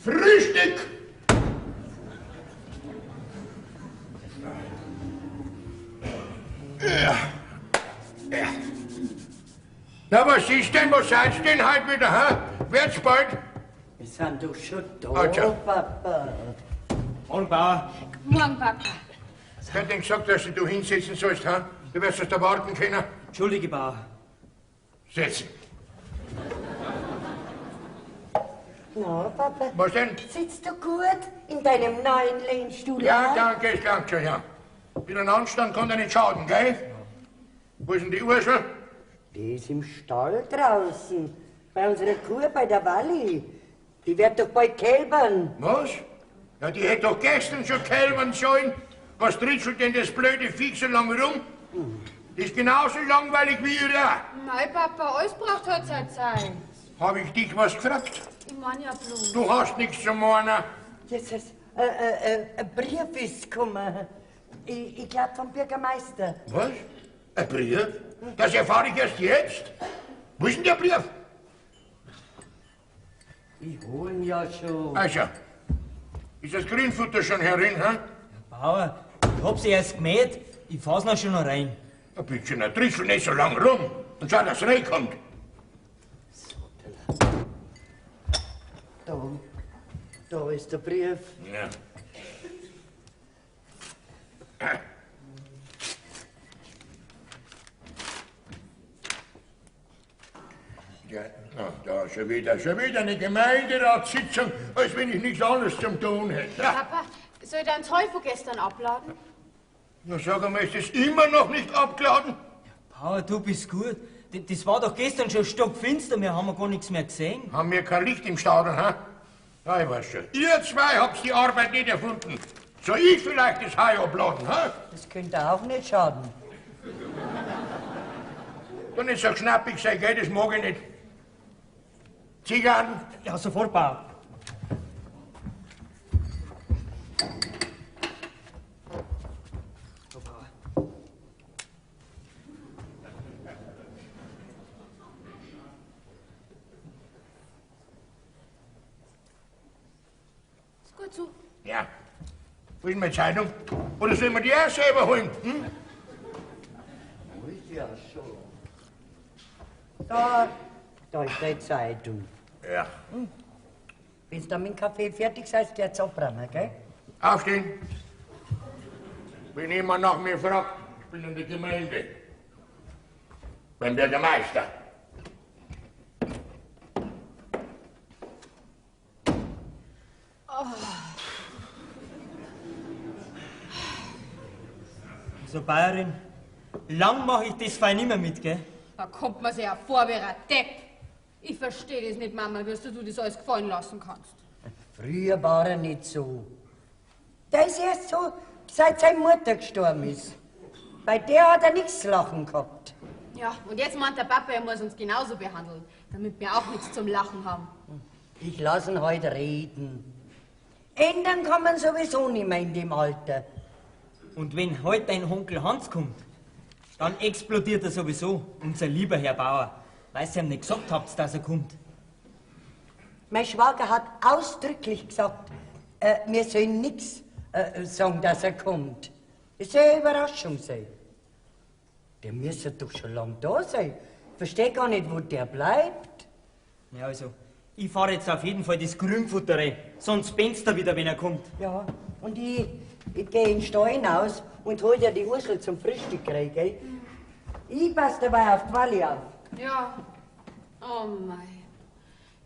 Frühstück! Ja. Ja. Na, was ist denn? Was seid ihr denn heute wieder, hä? Wird's bald? Wir sind doch schon da, Also. Papa. Morgen, Bauer. Morgen, Papa. Ich hätte gesagt, dass du hinsetzen sollst, hä? Du wirst es da warten können. Entschuldige, Bauer. Setzen. Na, Papa. Was denn? Sitzt du gut in deinem neuen Lehnstuhl? Ja, danke, es langt schon, ja. Wieder ein Anstand kann dir nicht schaden, gell? Wo ist denn die Ursel? Die ist im Stall draußen. Bei unserer Kuh, bei der Walli. Die wird doch bald kälbern. Was? Ja, die hätte doch gestern schon kälbern sollen. Was tritschelt denn das blöde Viech so lange rum? Die ist genauso langweilig wie ihr auch. Mei, Papa, alles braucht halt seine Zeit. Hab ich dich was gefragt? Ich mein ja bloß. Du hast nichts zu meinen. Jesus, ein Brief ist gekommen. Ich glaub vom Bürgermeister. Was? Ein Brief? Das erfahre ich erst jetzt. Wo ist denn der Brief? Ich hol ihn ja schon. Also, ist das Grünfutter schon herin, hä? Bauer, ich hab sie erst gemäht. Ich fahr's noch schon noch rein. Ja, bitte, na, trischel nicht so lang rum und schau, dass reinkommt. Da, da ist der Brief. Ja. Ja, na, da schon wieder eine Gemeinderatssitzung, als wenn ich nichts anderes zum tun hätte. Ja. Papa, soll ich dein Zeug von gestern abladen? Na, sag einmal, ist das immer noch nicht abgeladen? Bauer, du bist gut. Das war doch gestern schon stockfinster, wir haben ja gar nichts mehr gesehen. Haben wir kein Licht im Stadel, hä? Ja, ich weiß schon. Ihr zwei habt die Arbeit nicht erfunden. Soll ich vielleicht das Heu abladen, hä? Das könnte auch nicht schaden. Du nicht so schnappig sein, gell? Das mag ich nicht. Zigarren? Ja, sofort, Bauer. So, Bauer. Ist gut so. Ja. Wo ist meine Zeitung? Oder sollen wir die auch selber holen? Hm? Hol ich ja schon. Da, da ist deine Zeitung. Ja. Hm. Wenn's dann mit dem Kaffee fertig seid, der abräumen, gell? Aufstehen. Wenn jemand nach mir fragt, ich bin in der Gemeinde. Beim Bürgermeister. Oh. So, Bayerin, lang mach ich das fein nimmer mit, gell? Da kommt man sich ja vor wie ein Depp. Ich verstehe das nicht, Mama, wie du das alles gefallen lassen kannst. Früher war er nicht so. Der ist erst so, seit seine Mutter gestorben ist. Bei der hat er nichts zu lachen gehabt. Ja, und jetzt meint der Papa, er muss uns genauso behandeln, damit wir auch nichts zum Lachen haben. Ich lass ihn heute reden. Ändern kann man sowieso nicht mehr in dem Alter. Und wenn heute dein Onkel Hans kommt, dann explodiert er sowieso, unser lieber Herr Bauer. Weil ihr ihm nicht gesagt habt, dass er kommt. Mein Schwager hat ausdrücklich gesagt, wir sollen nichts sagen, dass er kommt. Es soll eine Überraschung sein. Der müsste doch schon lange da sein. Ich verstehe gar nicht, wo der bleibt. Ja, also, ich fahre jetzt auf jeden Fall das Grünfutter rein, sonst bennst er wieder, wenn er kommt. Ja, und ich gehe in den Stall hinaus und hol dir die Ursel zum Frühstück rein, gell? Ich passe dabei auf die Walli auf. Ja. Oh mei.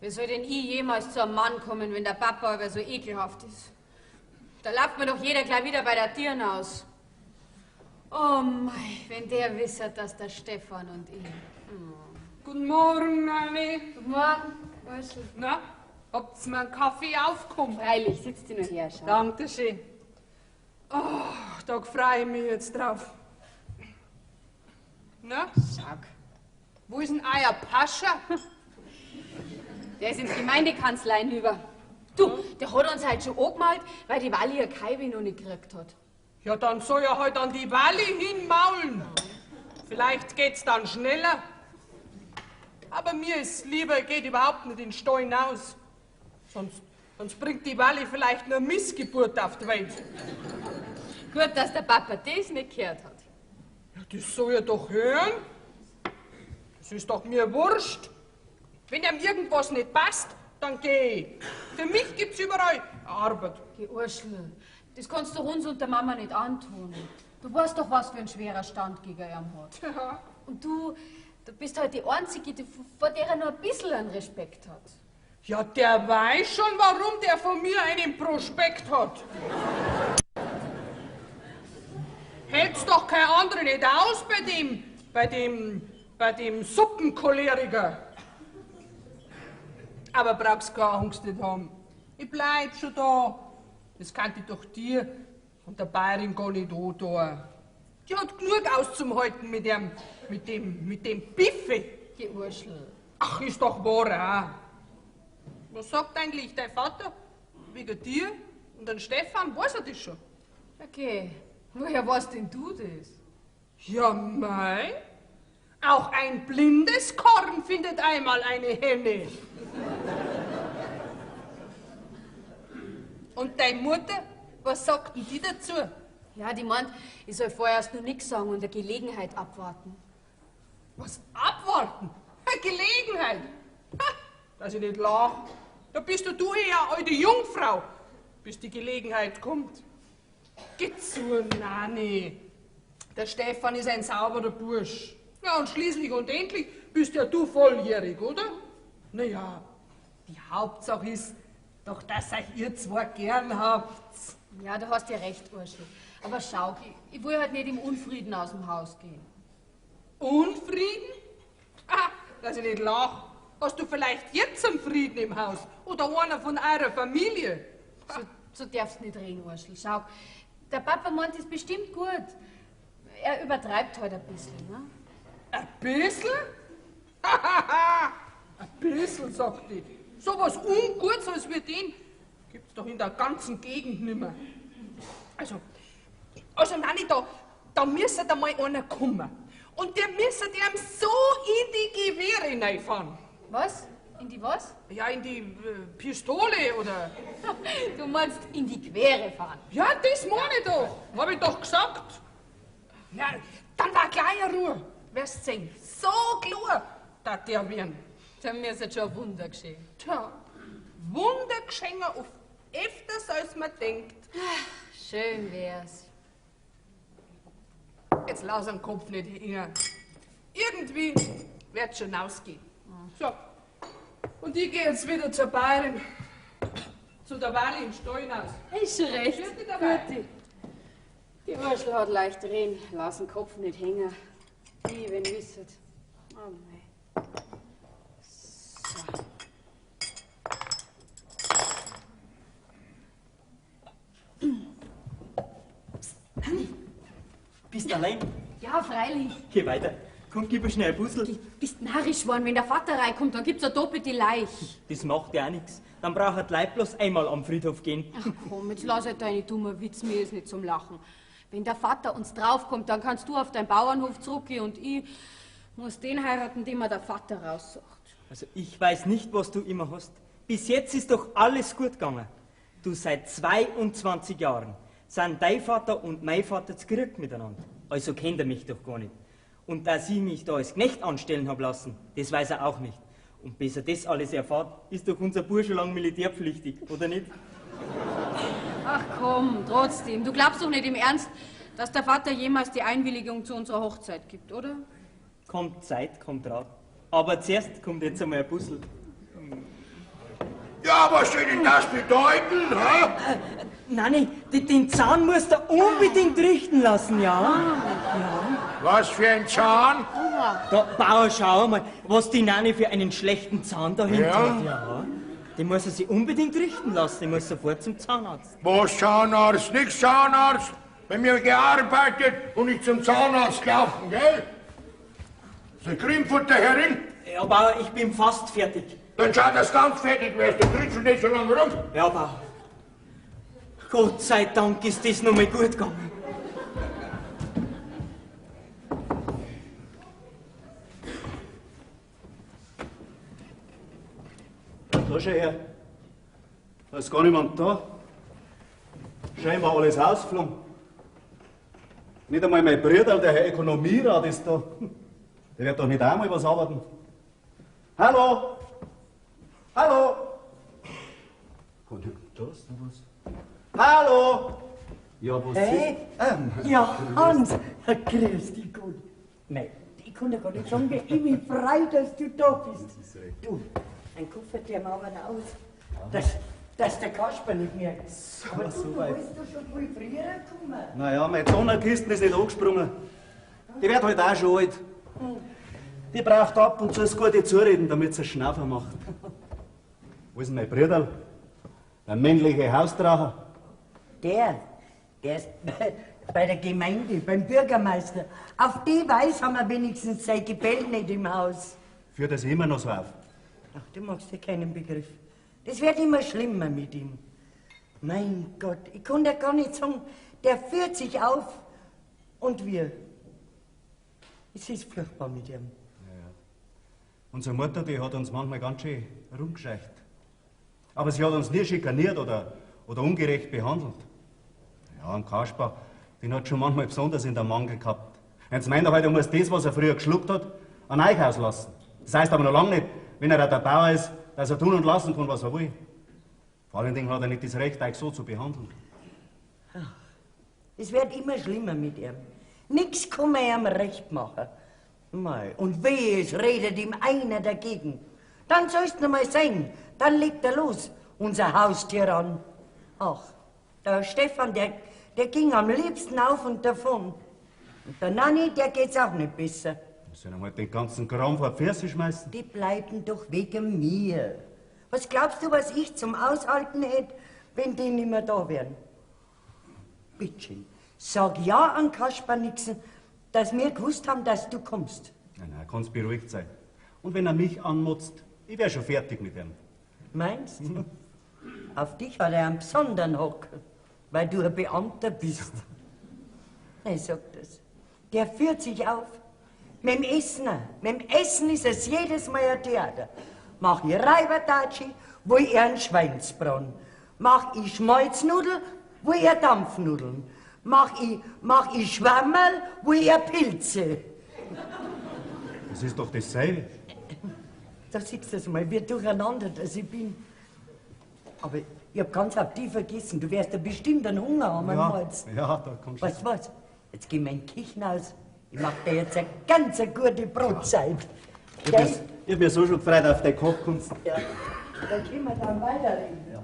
Wie soll denn ich jemals zu einem Mann kommen, wenn der Papa aber so ekelhaft ist? Da läuft mir doch jeder gleich wieder bei der Tür aus. Oh mei, wenn der wisse, dass der Stefan und ich. Oh. Guten Morgen, alle. Guten Morgen, Ursel. Na, habt's mir einen Kaffee aufgekommen? Freilich, sitzt du nur her, schau. Dankeschön. Oh, da freue ich mich jetzt drauf. Na? Sag. Wo ist denn euer Pascha? Der ist in die Gemeindekanzlei hinüber. Du, der hat uns halt schon angemalt, weil die Walli ihr Kaiwi noch nicht gekriegt hat. Ja, dann soll er halt an die Walli hinmaulen. Vielleicht geht's dann schneller. Aber mir ist lieber, er geht überhaupt nicht in den Stall hinaus. Sonst Sonst bringt die Walli vielleicht nur Missgeburt auf die Welt. Gut, dass der Papa das nicht gehört hat. Ja, das soll er doch hören. Das ist doch mir wurscht. Wenn ihm irgendwas nicht passt, dann geh ich. Für mich gibt's überall Arbeit. Geh, Urschl, das kannst du uns und der Mama nicht antun. Du weißt doch, was für ein schwerer Stand gegen ihn hat. Ja. Und du bist halt die Einzige, die, vor der er nur ein bisschen einen Respekt hat. Ja, der weiß schon, warum der von mir einen Prospekt hat. Hält's doch kein anderer nicht aus bei dem Suppencholeriker. Aber brauchst keine Angst nicht haben. Ich bleib schon da. Das kann ich doch dir und der Bayerin gar nicht antun. Die hat genug auszuhalten mit dem Biffe. Die Urschl. Ach, ist doch wahr, auch. Was sagt eigentlich dein Vater? Wegen dir und den Stefan, weiß er das schon? Okay, woher weißt denn du das? Ja, mei. Auch ein blindes Korn findet einmal eine Henne. Und deine Mutter, was sagt denn die dazu? Ja, die meint, ich soll vorerst noch nichts sagen und eine Gelegenheit abwarten. Was abwarten? Eine Gelegenheit? Ha, dass ich nicht lach. Da bist du eher alte Jungfrau, bis die Gelegenheit kommt. Geh zu, Nanni. Der Stefan ist ein sauberer Bursch. Ja, und schließlich und endlich bist ja du volljährig, oder? Naja, die Hauptsache ist doch, dass euch ihr zwei gern habt. Ja, du hast ja recht, Urschl. Aber schau, ich will halt nicht im Unfrieden aus dem Haus gehen. Unfrieden? Ah, dass ich nicht lach. Hast du vielleicht jetzt einen Frieden im Haus? Oder einer von eurer Familie? So darfst du nicht reden, Urschl. Schau, der Papa meint es bestimmt gut. Er übertreibt halt ein bisschen, ne? Ein bisschen? Ein bisschen, sagt die. So was Ungutes als wir den gibt's doch in der ganzen Gegend nimmer. Also Nanni, da müsste da mal einer kommen. Und der müsste ihm so in die Gewehre reinfahren. Was? In die was? Ja, in die Pistole, oder? Du meinst in die Quere fahren? Ja, das meine ich doch. Hab ich doch gesagt. Na, dann war gleich eine Ruhe. Wirst sehen, so klar, dass der werden. Dann müsste schon ein Wunder geschehen. Tja, Wunder geschehen oft öfters, als man denkt. Schön wär's. Jetzt lass den Kopf nicht hängen. Irgendwie wird's schon ausgehen. So, und ich geh jetzt wieder zur Bayerin. Zu der Walli im Stall hinaus. Ist schon recht. Gut. Die Urschl hat leicht reden. Lass den Kopf nicht hängen. Ich, wenn wisset. Oh mei. So. Psst, Nanni, bist du allein? Ja, freilich. Geh weiter. Komm, gib mir schnell ein Puzzle. Du bist narrisch geworden. Wenn der Vater reinkommt, dann gibt's eine doppelte Leich. Das macht ja auch nichts. Dann braucht er die Leute bloß einmal am Friedhof gehen. Ach komm, jetzt lass halt deine dummen Witz, mir ist nicht zum Lachen. Wenn der Vater uns draufkommt, dann kannst du auf deinen Bauernhof zurückgehen und ich muss den heiraten, den mir der Vater raussucht. Also ich weiß nicht, was du immer hast. Bis jetzt ist doch alles gut gegangen. Du, seit 22 Jahren sind dein Vater und mein Vater zu Krieg miteinander. Also kennt er mich doch gar nicht. Und dass ich mich da als Knecht anstellen hab lassen, das weiß er auch nicht. Und bis er das alles erfährt, ist doch unser Bub schon lang militärpflichtig, oder nicht? Ach komm, trotzdem. Du glaubst doch nicht im Ernst, dass der Vater jemals die Einwilligung zu unserer Hochzeit gibt, oder? Kommt Zeit, kommt Rat. Aber zuerst kommt jetzt einmal ein Puzzle. Ja, was soll denn das bedeuten, hä? Nanni, den Zahn musst du unbedingt richten lassen, ja? Ja. Was für ein Zahn? Da, Bauer, schau mal, was die Nanni für einen schlechten Zahn dahinter hat. Ja. Den muss er sich unbedingt richten lassen, den muss sofort zum Zahnarzt. Was Zahnarzt? Nix Zahnarzt. Bei mir gearbeitet und nicht zum Zahnarzt gelaufen, gell? So Grimmfutter herin. Ja, Bauer, ich bin fast fertig. Dann schau, dass du ganz fertig wirst, du kriegst schon nicht so lange rum. Ja, Bauer. Gott sei Dank ist das noch mal gut gegangen. Da schau her. Da ist gar niemand da. Scheinbar alles ausgeflogen. Nicht einmal mein Bruder, der Herr Ökonomierat, ist da. Der wird doch nicht einmal was arbeiten. Hallo? Hallo? Kann ich das noch was? Hallo? Ja, was Hey? ist? Ja, Hans, grüß dich Gott. Nein, ich kann dir gar nicht sagen, ich bin frei, dass du da bist. Du, ein Koffer, der mir aber aus, dass der Kasper nicht merkt. Aber du, so du weit. bist doch schon viel früher gekommen. Naja, meine Donnerkiste ist nicht angesprungen. Die wird halt auch schon alt. Die braucht ab und zu das gute Zureden, damit sie Schnaufer macht. Wo ist denn mein Bruder? Der männliche Haustracher. Der ist bei der Gemeinde, beim Bürgermeister. Auf die Weise haben wir wenigstens sein Gebell nicht im Haus. Führt er sich immer noch so auf? Ach, du machst dir keinen Begriff. Das wird immer schlimmer mit ihm. Mein Gott, ich kann dir gar nicht sagen, der führt sich auf und wir. Es ist furchtbar mit ihm. Ja. Unsere Mutter, die hat uns manchmal ganz schön rumgescheucht. Aber sie hat uns nie schikaniert oder ungerecht behandelt. Ja, und Kasper, den hat schon manchmal besonders in der Mangel gehabt. Jetzt meint er halt, er muss das, was er früher geschluckt hat, an euch auslassen. Das heißt aber noch lange nicht, wenn er der Bauer ist, dass er tun und lassen kann, was er will. Vor allen Dingen hat er nicht das Recht, euch so zu behandeln. Ach, es wird immer schlimmer mit ihm. Nix kann man ihm recht machen. Mei, und wehe, es redet ihm einer dagegen. Dann soll's noch mal sein. Dann legt er los, unser Haustyrann. Ach, der Stefan, der ging am liebsten auf und davon. Und der Nanni, der geht's auch nicht besser. Wir sollen halt den ganzen Kram vor die Füße schmeißen. Die bleiben doch wegen mir. Was glaubst du, was ich zum Aushalten hätte, wenn die nicht mehr da wären? Bittschön, sag ja an Kasper Nixon, dass wir gewusst haben, dass du kommst. Nein, nein, kannst beruhigt sein. Und wenn er mich anmotzt, ich wär schon fertig mit ihm. Meinst du? Auf dich hat er einen besonderen Hock, weil du ein Beamter bist. Ich sag das. Der führt sich auf. Mit dem Essen. Mit dem Essen ist es jedes Mal ein Theater. Mach ich Reibertatschi, wo ich einen Schweinsbraten. Mach ich Schmalznudel, wo ich Dampfnudeln. Mach ich Schwammerl, wo ich Pilze. Das ist doch dasselbe. Da siehst du es mal, wie durcheinander dass ich bin. Aber ich hab ganz auf dich vergessen. Du wirst ja bestimmt einen Hunger haben. Ja, ja, da kommst du. Weißt du was? Jetzt geh ich in die Küche aus. Ich mach dir jetzt eine ganz gute Brotzeit. Ich hab mich so schon gefreut auf deine Kochkunst. Ja, da können wir dann weiterreden. Ja.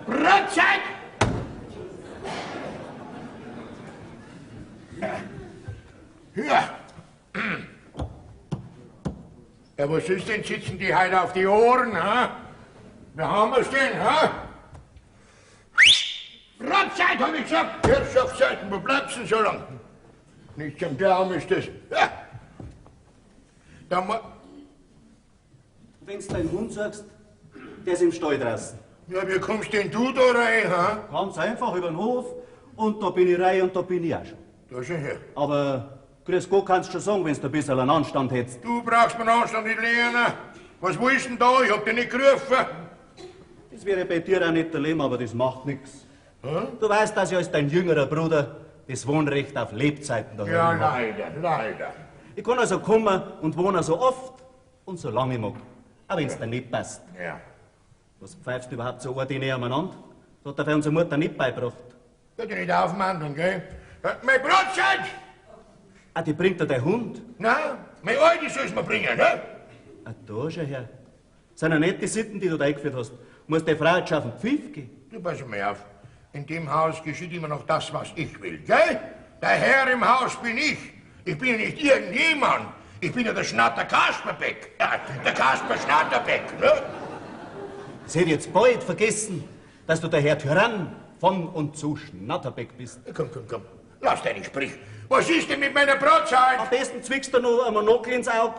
Brotzeit! Ja. Ja, was ist denn? Sitzen die heute auf die Ohren, ha? Wie haben wir's denn, ha? Brotzeit, hab ich gesagt! Wirtschaftszeiten, wo bleibst du denn so lang? Nicht zum Glauben ist das. Ja. Da Wenn du deinen Hund sagst, der ist im Stall draußen. Ja, wie kommst denn du da rein, ha? Ganz einfach über den Hof und da bin ich rein und da bin ich auch schon. Da schon her. Aber grüß Gott kannst du schon sagen, wenn du ein bisschen einen Anstand hättest. Du brauchst mir einen Anstand nicht lernen. Was willst du denn da? Ich hab dich nicht gerufen. Das wäre bei dir auch nicht erleben, aber das macht nichts. Hm? Du weißt, dass ich als dein jüngerer Bruder das Wohnrecht auf Lebzeiten daheim Ja, hab. leider, leider. Ich kann also kommen und wohnen so oft und so lange ich mag. Auch wenn's dir nicht passt. Ja. Was pfeifst du überhaupt so ordinär umeinander? Das hat dir unsere Mutter nicht beigebracht. Bitte nicht aufmanteln, gell? Mein Brotzeit! Ah, die bringt dir dein Hund? Nein, mein Alte soll's mir bringen, ne? Ah, da schau her. Das sind ja nicht die Sitten, die du da eingeführt hast. Muss die Frau jetzt schon auf den Pfiff gehen? Du, pass mal auf. In dem Haus geschieht immer noch das, was ich will, gell? Der Herr im Haus bin ich. Ich bin ja nicht irgendjemand. Ich bin ja der Schnatter Kasperbeck. Ja, der Kasper Schnatterbeck, ne? Das hätte ich jetzt bald vergessen, dass du der Herr Tyrann von und zu Schnatterbeck bist. Komm, komm, komm. Lass deine sprich. Was ist denn mit meiner Brotzeit? Am besten zwickst du noch ein Monokel ins Auge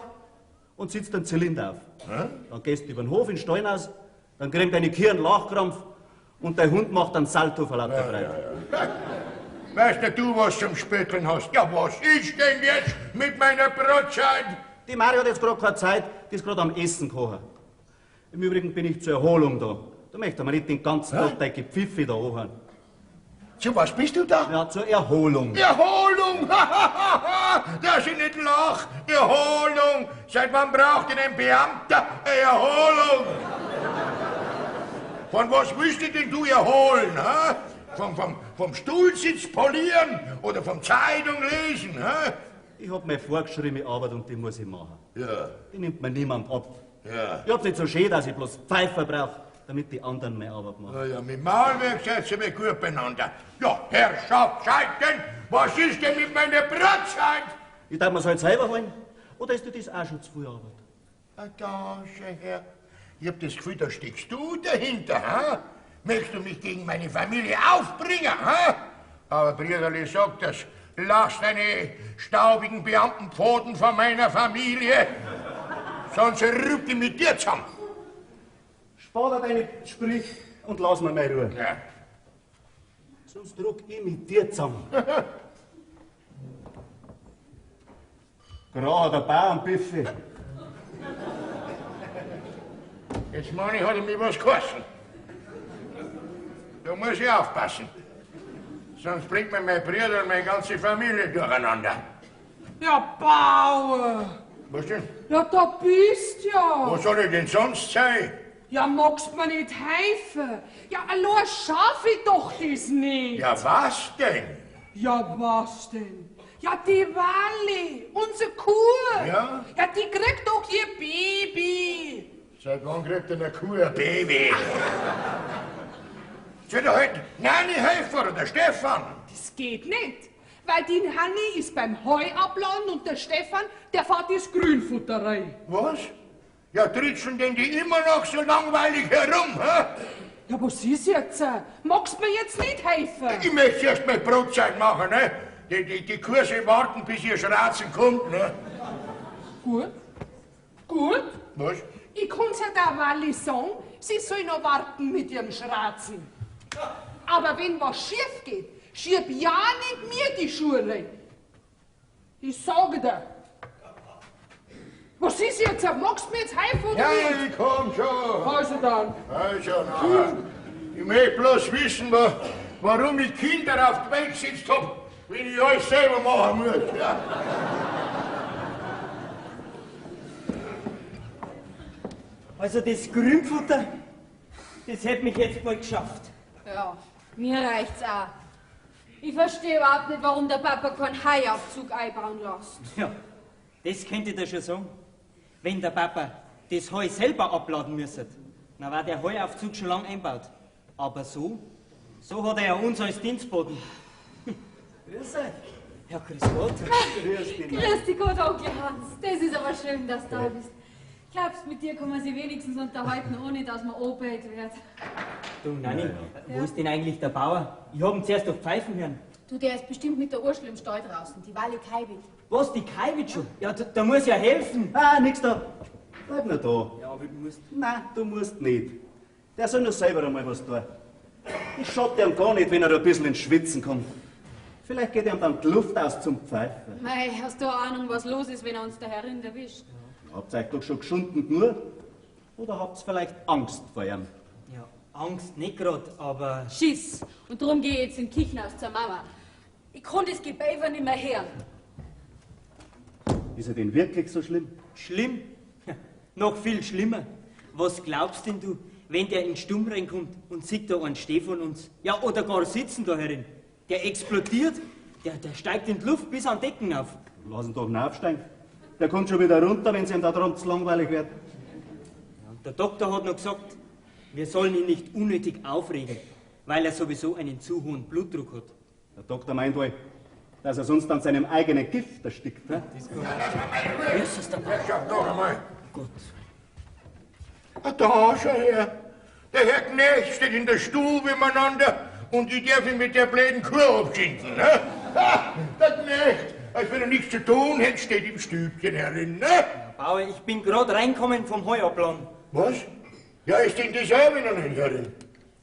und sitzt einen Zylinder auf. Hm? Dann gehst du über den Hof in den Stall raus, dann kriegt deine Kühe einen Lachkrampf und dein Hund macht einen Salto vor lauter Freude. Ja, ja. Weißt nicht du, was zum Spötteln hast? Ja, was ist denn jetzt mit meiner Brotzeit? Die Mari hat jetzt gerade keine Zeit, die ist gerade am Essen kochen. Im Übrigen bin ich zur Erholung da. Da möchte man nicht den ganzen Tag dein Gepfiffe da anhören. Zu was bist du da? Ja, zur Erholung. Erholung! Dass ich nicht lach! Erholung! Seit wann braucht denn ein Beamter eine Erholung? Von was willst du denn du erholen? Hä? Vom Stuhlsitz polieren oder vom Zeitung lesen? Hä? Ich hab meine vorgeschriebene Arbeit und die muss ich machen. Ja. Die nimmt mir niemand ab. Ja. Ich hab's nicht so schön, dass ich bloß Pfeifer brauch, damit die anderen meine Arbeit machen. Ja, ja, mit Maulwerk seid ihr mir gut beieinander. Ja, Herrschaftszeiten, was ist denn mit meiner Brotzeit? Ich darf mir's halt selber holen. Oder ist dir das auch schon zu viel Arbeit? Ah, da, schau her. Ich hab das Gefühl, da steckst du dahinter, ha? Möchtest du mich gegen meine Familie aufbringen, ha? Aber Brüderli sagt das, lass deine staubigen Beamtenpfoten von meiner Familie, sonst rück ich mit dir zusammen. Spar dir deine Sprüche und lass mir meine Ruhe. Ja. Sonst druck ich mit dir zusammen. Gerade der Bauernbüffel. Jetzt meine ich, hat er mir was gekostet. Da muss ich aufpassen. Sonst bringt mir mein Bruder und meine ganze Familie durcheinander. Ja, Bauer! Was denn? Ja, da bist ja! Wo soll ich denn sonst sein? Ja, magst mir nicht helfen? Ja, allein schaff ich doch das nicht. Ja, was denn? Ja, was denn? Ja, die Walli, unsere Kuh. Ja? Ja, die kriegt doch ihr Baby. Seit wann kriegt denn eine Kuh ein Baby? Soll doch halt Nanni helfen oder der Stefan? Das geht nicht, weil die Hanni ist beim Heu abladen und der Stefan, der fährt das Grünfutter rein. Was? Ja, tritschen denn die immer noch so langweilig herum, hä? Ja, was ist jetzt? Magst mir jetzt nicht helfen? Ich möchte erst mal Brotzeit machen, ne? Die Kurse warten, bis ihr Schratzen kommt, ne? Gut. Gut. Was? Ich kann's ja der Walli sagen, sie soll noch warten mit ihrem Schratzen. Aber wenn was schief geht, schieb ja nicht mir die Schuhe rein. Ich sage dir. Was ist jetzt? Magst du mir jetzt helfen oder Ja, nicht? ich komm schon. Also dann. Also, na. Ich möchte bloß wissen, warum ich Kinder auf die Welt gesetzt hab, wenn ich alles selber machen muss. Ja. Also das Grünfutter, das hätte mich jetzt bald geschafft. Ja, mir reicht's auch. Ich verstehe überhaupt nicht, warum der Papa keinen Heuaufzug einbauen lässt. Ja, das könnte ich dir schon sagen. Wenn der Papa das Heu selber abladen müsste, dann war der Heuaufzug schon lang eingebaut. Aber so hat er ja uns als Dienstboten. Grüß euch. Ja, grüß Gott. Grüß dich. Grüß dich Gott, Onkel Hans. Das ist aber schön, dass du da bist. Glaubst, mit dir kann man sich wenigstens unterhalten, ohne dass man angebellt wird. Du, Nanni, wo ist denn eigentlich der Bauer? Ich hab ihn zuerst auf Pfeifen hören. Du, der ist bestimmt mit der Urschel im Stall draußen, die Walle Kaibit. Was, die Kaibit schon? Ja, da muss ich ja helfen. Ah, nix da. Bleib nur da. Ja, aber du musst. Nein, du musst nicht. Der soll nur selber einmal was tun. Ich schaut ihm gar nicht, wenn er ein bisschen ins Schwitzen kommt. Vielleicht geht ihm dann die Luft aus zum Pfeifen. Mei, hast du eine Ahnung, was los ist, wenn er uns da herin erwischt? Habt ihr euch doch schon geschunden genug? Oder habt ihr vielleicht Angst vor ihm? Ja, Angst nicht grad, aber. Schiss! Und drum geh ich jetzt in die Küche aus zur Mama. Ich kann das Gebäfer nicht mehr hören. Ist er denn wirklich so schlimm? Schlimm? Noch viel schlimmer. Was glaubst denn du, wenn der in den Stumm reinkommt und sieht da einen Steh von uns? Ja, oder gar sitzen da herin. Der explodiert, der steigt in die Luft bis an Decken auf. Lass ihn doch aufsteigen. Der kommt schon wieder runter, wenn's ihm da drum zu langweilig wird. Ja, und der Doktor hat noch gesagt, wir sollen ihn nicht unnötig aufregen, weil er sowieso einen zu hohen Blutdruck hat. Der Doktor meint wohl, dass er sonst an seinem eigenen Gift erstickt. Ne? Das kann auch Jesus, der Herrschaft, noch einmal. Gott. Ah, da, schau her. Der Herr Knecht steht in der Stube miteinander und ich darf ihn mit der blöden Kuh abschinden. Ne? Ha, der Knecht, als wenn er nichts zu tun hätte, steht im Stübchen herin. Ne? Ja, Bauer, ich bin grad reinkommen vom Heuabladen. Was? Ja, ist denn dieselbe noch nicht herin?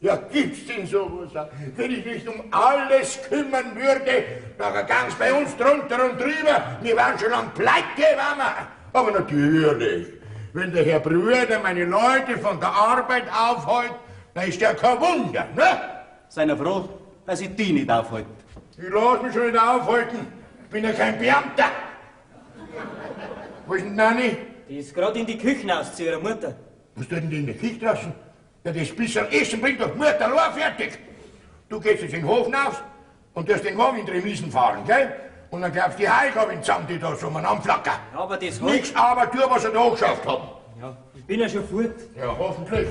Ja, gibt's denn sowas? Wenn ich mich um alles kümmern würde, dann ging's bei uns drunter und drüber. Wir waren schon lang pleite, waren wir. Aber natürlich, wenn der Herr Brüder meine Leute von der Arbeit aufhält, dann ist ja kein Wunder, ne? Sei noch froh, dass ich die nicht aufhalte. Ich lass mich schon nicht aufhalten. Ich bin ja kein Beamter. Wo ist denn Nanni? Die ist gerade in die Küche aus zu ihrer Mutter. Was tut denn die in der Küche draußen? Ja, das bisschen Essen bringt doch Mutter allein fertig. Du gehst jetzt in den Hof hinaus und darfst den Wagen in die Remisen fahren, gell? Und dann glaubst du, die Heilgabe in Zaun, die da so umeinander flackern. Ja, aber das hat... Nix aber, tu, was sie da angeschafft haben. Ja, ich bin ja schon fort. Ja, hoffentlich.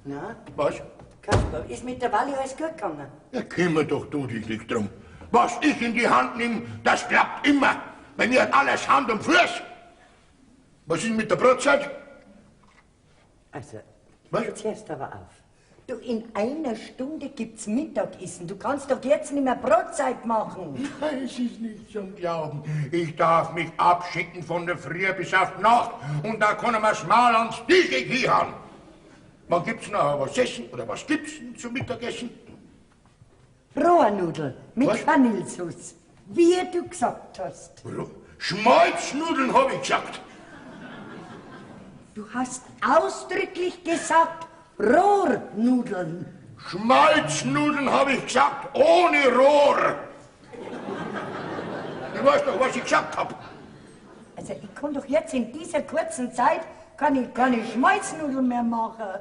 Na? Was? Kasper, ist mit der Walli alles gut gegangen? Ja, kümmer doch du dich nicht drum. Was ich in die Hand nehme, das klappt immer. Bei mir hat alles Hand und Fuß. Was ist mit der Brotzeit? Also, was? Jetzt hörst du aber auf. Du, in einer Stunde gibt's Mittagessen. Du kannst doch jetzt nicht mehr Brotzeit machen. Es ist nicht zum Glauben. Ich darf mich abschicken von der Früh bis auf die Nacht und da kann man schmal ans Tisch gehen. Wann gibt's noch was essen oder was gibt's denn zum Mittagessen? Rohrnudeln mit Vanillesauce, wie du gesagt hast. Schmalznudeln hab ich gesagt. Du hast ausdrücklich gesagt, Rohrnudeln. Schmalznudeln hab ich gesagt, ohne Rohr. Du weißt doch, was ich gesagt hab. Also ich kann doch jetzt in dieser kurzen Zeit keine Schmalznudeln mehr machen.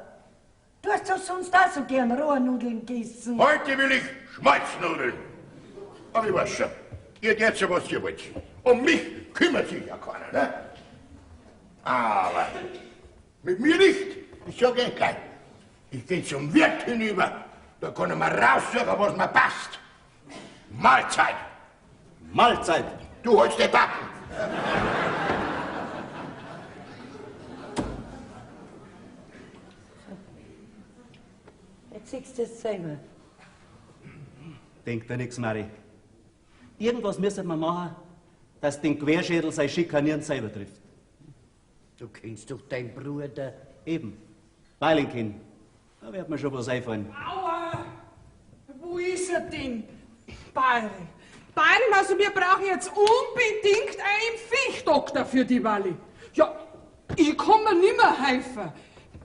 Du hast doch sonst auch so gern Rohrnudeln gegessen. Heute will ich Schmalznudeln. Aber ich weiß schon, ihr geht ja, was ihr wollt. Um mich kümmert sich ja keiner, ne? Aber mit mir nicht. Ich sag eh gleich. Ich geh zum Wirt hinüber. Da kann ich mir raussuchen, was mir passt. Mahlzeit. Mahlzeit. Du holst den Backen. Jetzt siehst du es selber. Denkt dir nix, Mari. Irgendwas müssen wir machen, dass den Querschädel sein Schikanieren selber trifft. Du kennst doch deinen Bruder. Eben. Weil ihn kenn. Da wird mir schon was einfallen. Aua! Wo ist er denn? Bayern. Bayern, also wir brauchen jetzt unbedingt einen Viechdoktor für die Walli. Ja, ich kann mir nimmer helfen.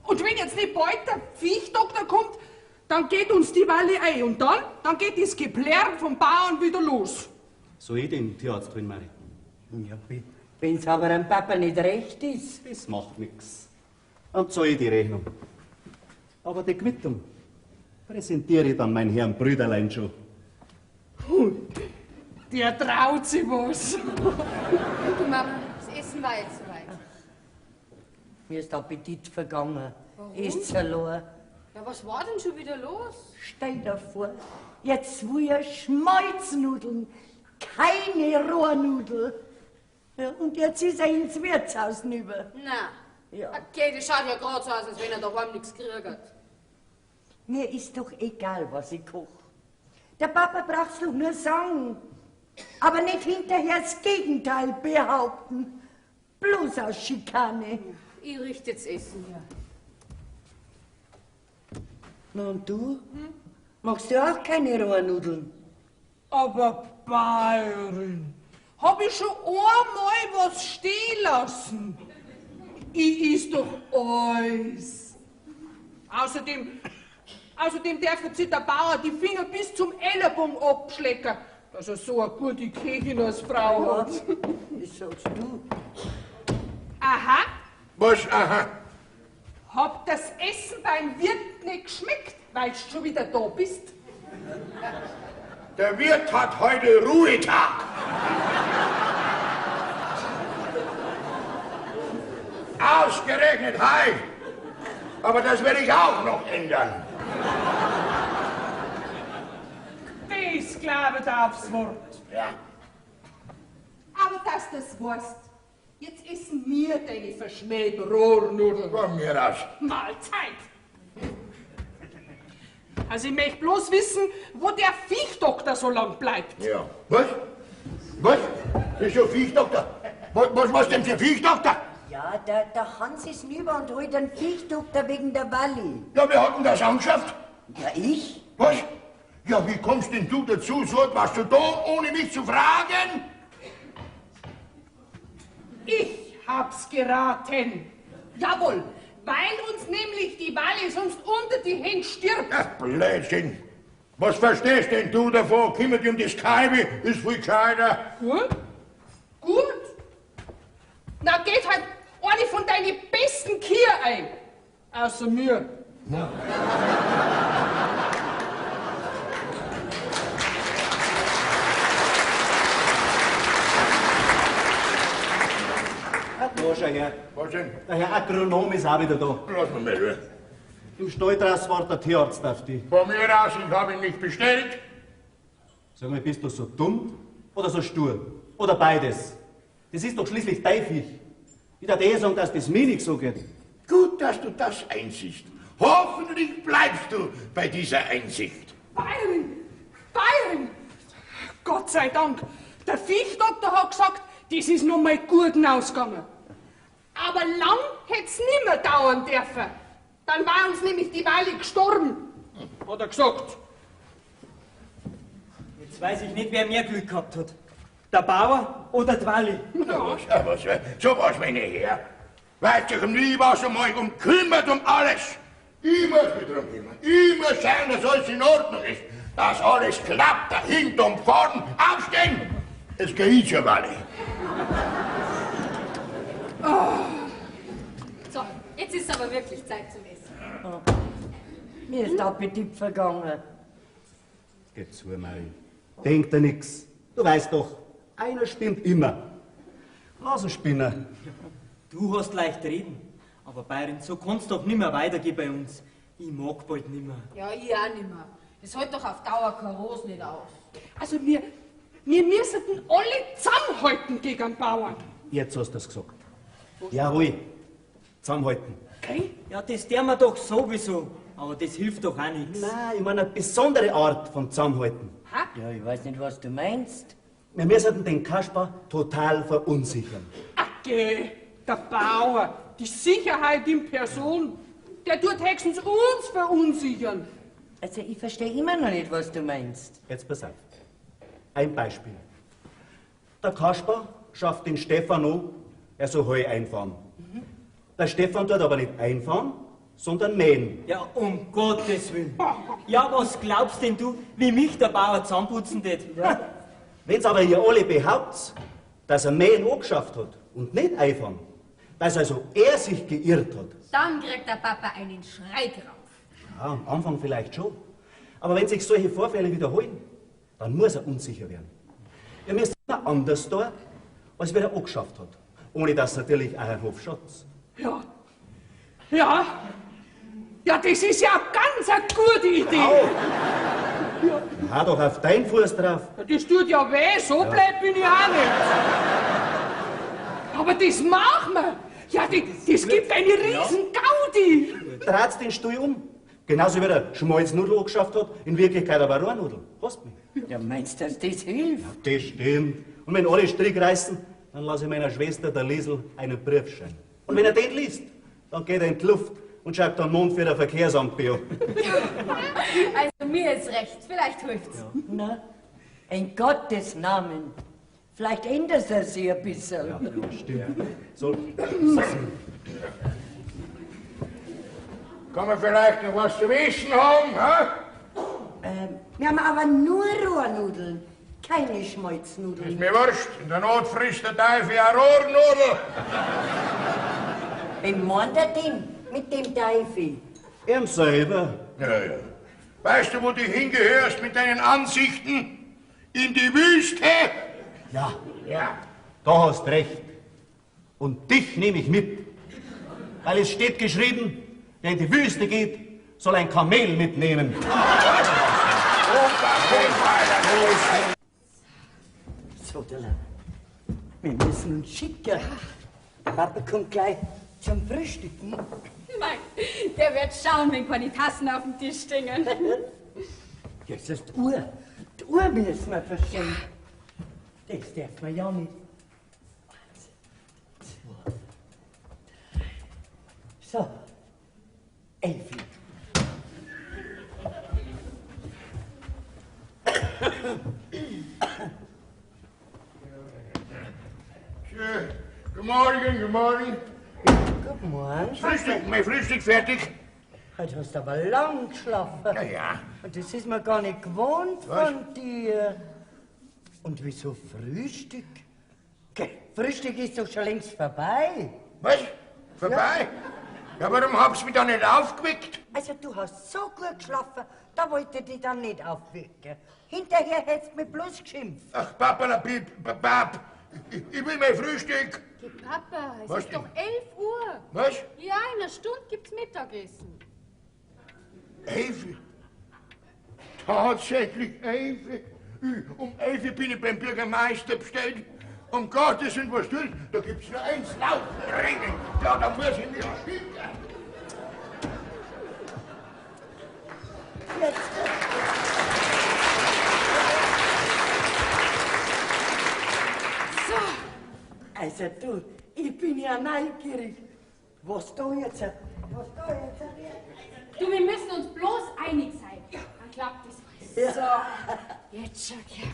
Und wenn jetzt nicht bald der Viechdoktor kommt, dann geht uns die Walli ein. Und dann geht das Geplärr vom Bauern wieder los. Soll ich den Tierarzt holen, Mari? Ja, wenn's aber dem Papa nicht recht ist. Das macht nix. Dann zahle ich die Rechnung. Aber die Quittung präsentiere ich dann meinen Herrn Brüderlein schon. Der traut sich was. Du Mama, das Essen war jetzt soweit. Mir ist der Appetit vergangen. Warum? Ist verloren. Ja, was war denn schon wieder los? Stell dir vor, jetzt will er Schmalznudeln, keine Rohrnudel. Ja, und jetzt ist er ins Wirtshaus rüber. Na, ja. Okay, das schaut ja gerade so aus, als wenn er daheim nichts gekriegt hat. Mir ist doch egal, was ich koche. Der Papa braucht's doch nur sagen. Aber nicht hinterher das Gegenteil behaupten. Bloß aus Schikane. Ich richte jetzt Essen her. Na und du? Hm? Machst du auch keine Rohrnudeln? Aber Bayerin, hab ich schon einmal was stehen lassen? Ich is doch alles. Außerdem darf sich der Bauer die Finger bis zum Ellenbogen abschlecken, dass er so eine gute Köchin als Frau hat. Das sagst du. Aha. Was, aha? Hab das Essen beim Wirt nicht geschmeckt, weil du schon wieder da bist? Der Wirt hat heute Ruhetag. Ausgerechnet heil. Aber das werde ich auch noch ändern. Das glaube ich aufs Wort. Ja. Aber dass das weißt, jetzt essen wir deine verschmähten Rohrnudeln. Von mir aus. Mahlzeit. Also ich möchte bloß wissen, wo der Viechdoktor so lang bleibt. Ja. Was? Was? Wieso Viechdoktor? Was denn für Viechdoktor? Ja, Ja, der Hans ist nüber und holt einen Viechdoktor wegen der Walli. Ja, wer hat denn das angeschafft? Ja, ich. Was? Ja, wie kommst denn du dazu, so etwas zu tun, ohne mich zu fragen? Ich hab's geraten. Jawohl, weil uns nämlich die Walli sonst unter die Hände stirbt. Ach, Blödsinn. Was verstehst denn du davon? Kümmert dich um das Kalbe, ist viel gescheiter. Gut? Gut? Na, geht halt eine von deinen besten Kier ein. Außer mir. Na. Da, schau her. Was denn? Der Herr Agronom ist auch wieder da. Lass mich mal hören. Im Stall draußen wartet der Tierarzt auf dich. Von mir aus, ich habe ihn nicht bestellt. Sag mal, bist du so dumm oder so stur? Oder beides? Das ist doch schließlich dein Viech. Ich darf eh sagen, dass das mir nicht so geht. Gut, dass du das einsiehst. Hoffentlich bleibst du bei dieser Einsicht. Bayern! Bayern! Gott sei Dank! Der Viechdoktor hat gesagt, das ist noch mal gut ausgegangen. Aber lang hätt's nimmer dauern dürfen. Dann war uns nämlich die Weile gestorben, hat er gesagt. Jetzt weiß ich nicht, wer mehr Glück gehabt hat. Der Bauer oder die Walli? Ja, was, so was, meine Herr. Weiß dich um nie was um euch und kümmert um alles. Ich muss mich drum kümmern. Ich muss schauen, dass alles in Ordnung ist. Dass alles klappt, da hinten und vorn. Aufstehen! Es geht schon, Walli. Oh. So, jetzt ist aber wirklich Zeit zum Essen. Oh. Mir ist der Appetit vergangen. Geh zu, Mari. Denk dir nix. Du weißt doch, einer spinnt immer. Lass ihn spinnen. Du hast leicht reden. Aber Bayern, so kann's doch nimmer weitergehen bei uns. Ich mag bald nimmer. Ja, ich auch nimmer. Das hält doch auf Dauer keine Rose nicht aus. Also wir müssen alle zusammenhalten gegen den Bauern. Jetzt hast du das gesagt. Jawohl, zusammenhalten. Okay. Ja, das tun wir doch sowieso. Aber das hilft doch auch nichts. Nein, ich meine eine besondere Art von Zusammenhalten. Ha? Ja, ich weiß nicht, was du meinst. Wir müssen den Kasper total verunsichern. Ach, geh, der Bauer, die Sicherheit in Person, der tut höchstens uns verunsichern. Also, ich verstehe immer noch nicht, was du meinst. Jetzt pass auf. Ein Beispiel. Der Kasper schafft den Stefan an, er soll Heu einfahren. Mhm. Der Stefan tut aber nicht einfahren, sondern mähen. Ja, um Gottes Willen. Ja, was glaubst denn du, wie mich der Bauer zusammenputzen tät? Ja. Wenn's aber ihr alle behauptet, dass er Mähen angeschafft hat und nicht einfahren, dass also er sich geirrt hat. Dann kriegt der Papa einen Schreikrampf. Ja, am Anfang vielleicht schon. Aber wenn sich solche Vorfälle wiederholen, dann muss er unsicher werden. Er müsste immer anders da, als wer er angeschafft hat. Ohne dass natürlich auch ein Hof schatz. Ja. Ja. Ja, das ist ja ganz eine gute Idee. Ja. Ja. Hau doch auf deinen Fuß drauf. Ja, das tut ja weh, so ja. Blöd bin ich auch nicht. Aber das machen wir. Ja, das gibt eine riesen Gaudi. Dreht's den Stuhl um. Genauso wie der Schmalznudel angeschafft hat, in Wirklichkeit aber Rohrnudel. Hast mich? Ja, meinst du, dass das hilft? Ja, das stimmt. Und wenn alle Strick reißen, dann lasse ich meiner Schwester, der Liesel, einen Brief schreiben. Und wenn er den liest, dann geht er in die Luft und schreibt am Mond für das Verkehrsamt BO. Also mir ist recht, vielleicht hilft's. Ja. Na, in Gottes Namen. Vielleicht ändert er sich ein bisschen. Ja, ja, stimmt. So. Kann man vielleicht noch was zu wissen haben, hä? Wir haben aber nur Rohrnudeln, keine Schmalznudeln. Ist mir wurscht, in der Not frisst der Teufel eine Rohrnudel. Wem meint er denn mit dem Teufel? Ihm selber. Ja, ja. Weißt du, wo du hingehörst mit deinen Ansichten? In die Wüste? Ja. Ja. Da hast recht. Und dich nehme ich mit. Weil es steht geschrieben, wer in die Wüste geht, soll ein Kamel mitnehmen. So, wir müssen uns schicken. Der Papa kommt gleich zum Frühstücken. Nein, der wird schauen, wenn keine Tassen auf dem Tisch stehen. Jetzt ist die Uhr. Die Uhr müssen wir verschenken. Das darf man ja nicht. 1, 2, So, 11. Schön. Guten Morgen, guten Morgen. Guten Morgen. Frühstück, mein Frühstück fertig. Heute hast du aber lang geschlafen. Ja, ja. Und das ist mir gar nicht gewohnt Was? von dir. Und wieso Frühstück? Gell, Frühstück ist doch schon längst vorbei. Was? Vorbei? Ja, warum hab's mich dann nicht aufgeweckt? Also du hast so gut geschlafen, da wollte ich dich dann nicht aufwecken. Hinterher hättest du mich bloß geschimpft. Ach, Papalapip, Papap. Ich will mein Frühstück. Geh, Papa, es Was ist denn? doch 11 Uhr. Was? Ja, in einer Stunde gibt's Mittagessen. 11? Tatsächlich 11? Um 11 bin ich beim Bürgermeister bestellt. Um Gottes Willen, was tut? Da gibt's nur eins, laufen, rennen. Ja, da muss ich mich schicken. Jetzt. So, Also du, ich bin ja neugierig. Was da jetzt, was da jetzt wird. du, wir müssen uns bloß einig sein. Dann klappt das alles. Ja. So, jetzt schau her.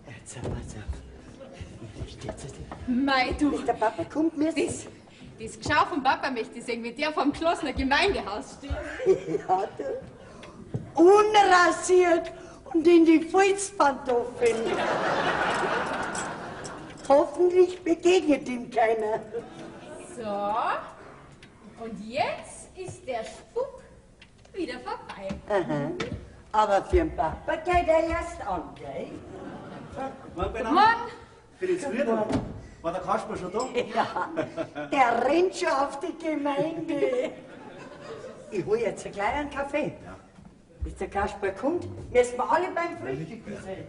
Jetzt, pass auf. Steht's jetzt? Mei, du. Bis der Papa kommt, mir Das Geschau vom Papa möchte ich sehen, wie der vorm geschlossenen Gemeindehaus steht. Ja, du. Unrasiert und in die Filzpantoffeln. Hoffentlich begegnet ihm keiner. So, und jetzt ist der Spuk wieder vorbei. Aha. Aber für den Papa geht er erst an, gell? Morgen, Guten Morgen. Bin ich zufrieden? War der Kasper schon da? Ja, der rennt schon auf die Gemeinde. Ich hol jetzt gleich einen Kaffee. Ja. Bis der Kasper kommt, müssen wir alle beim Frühstück sein.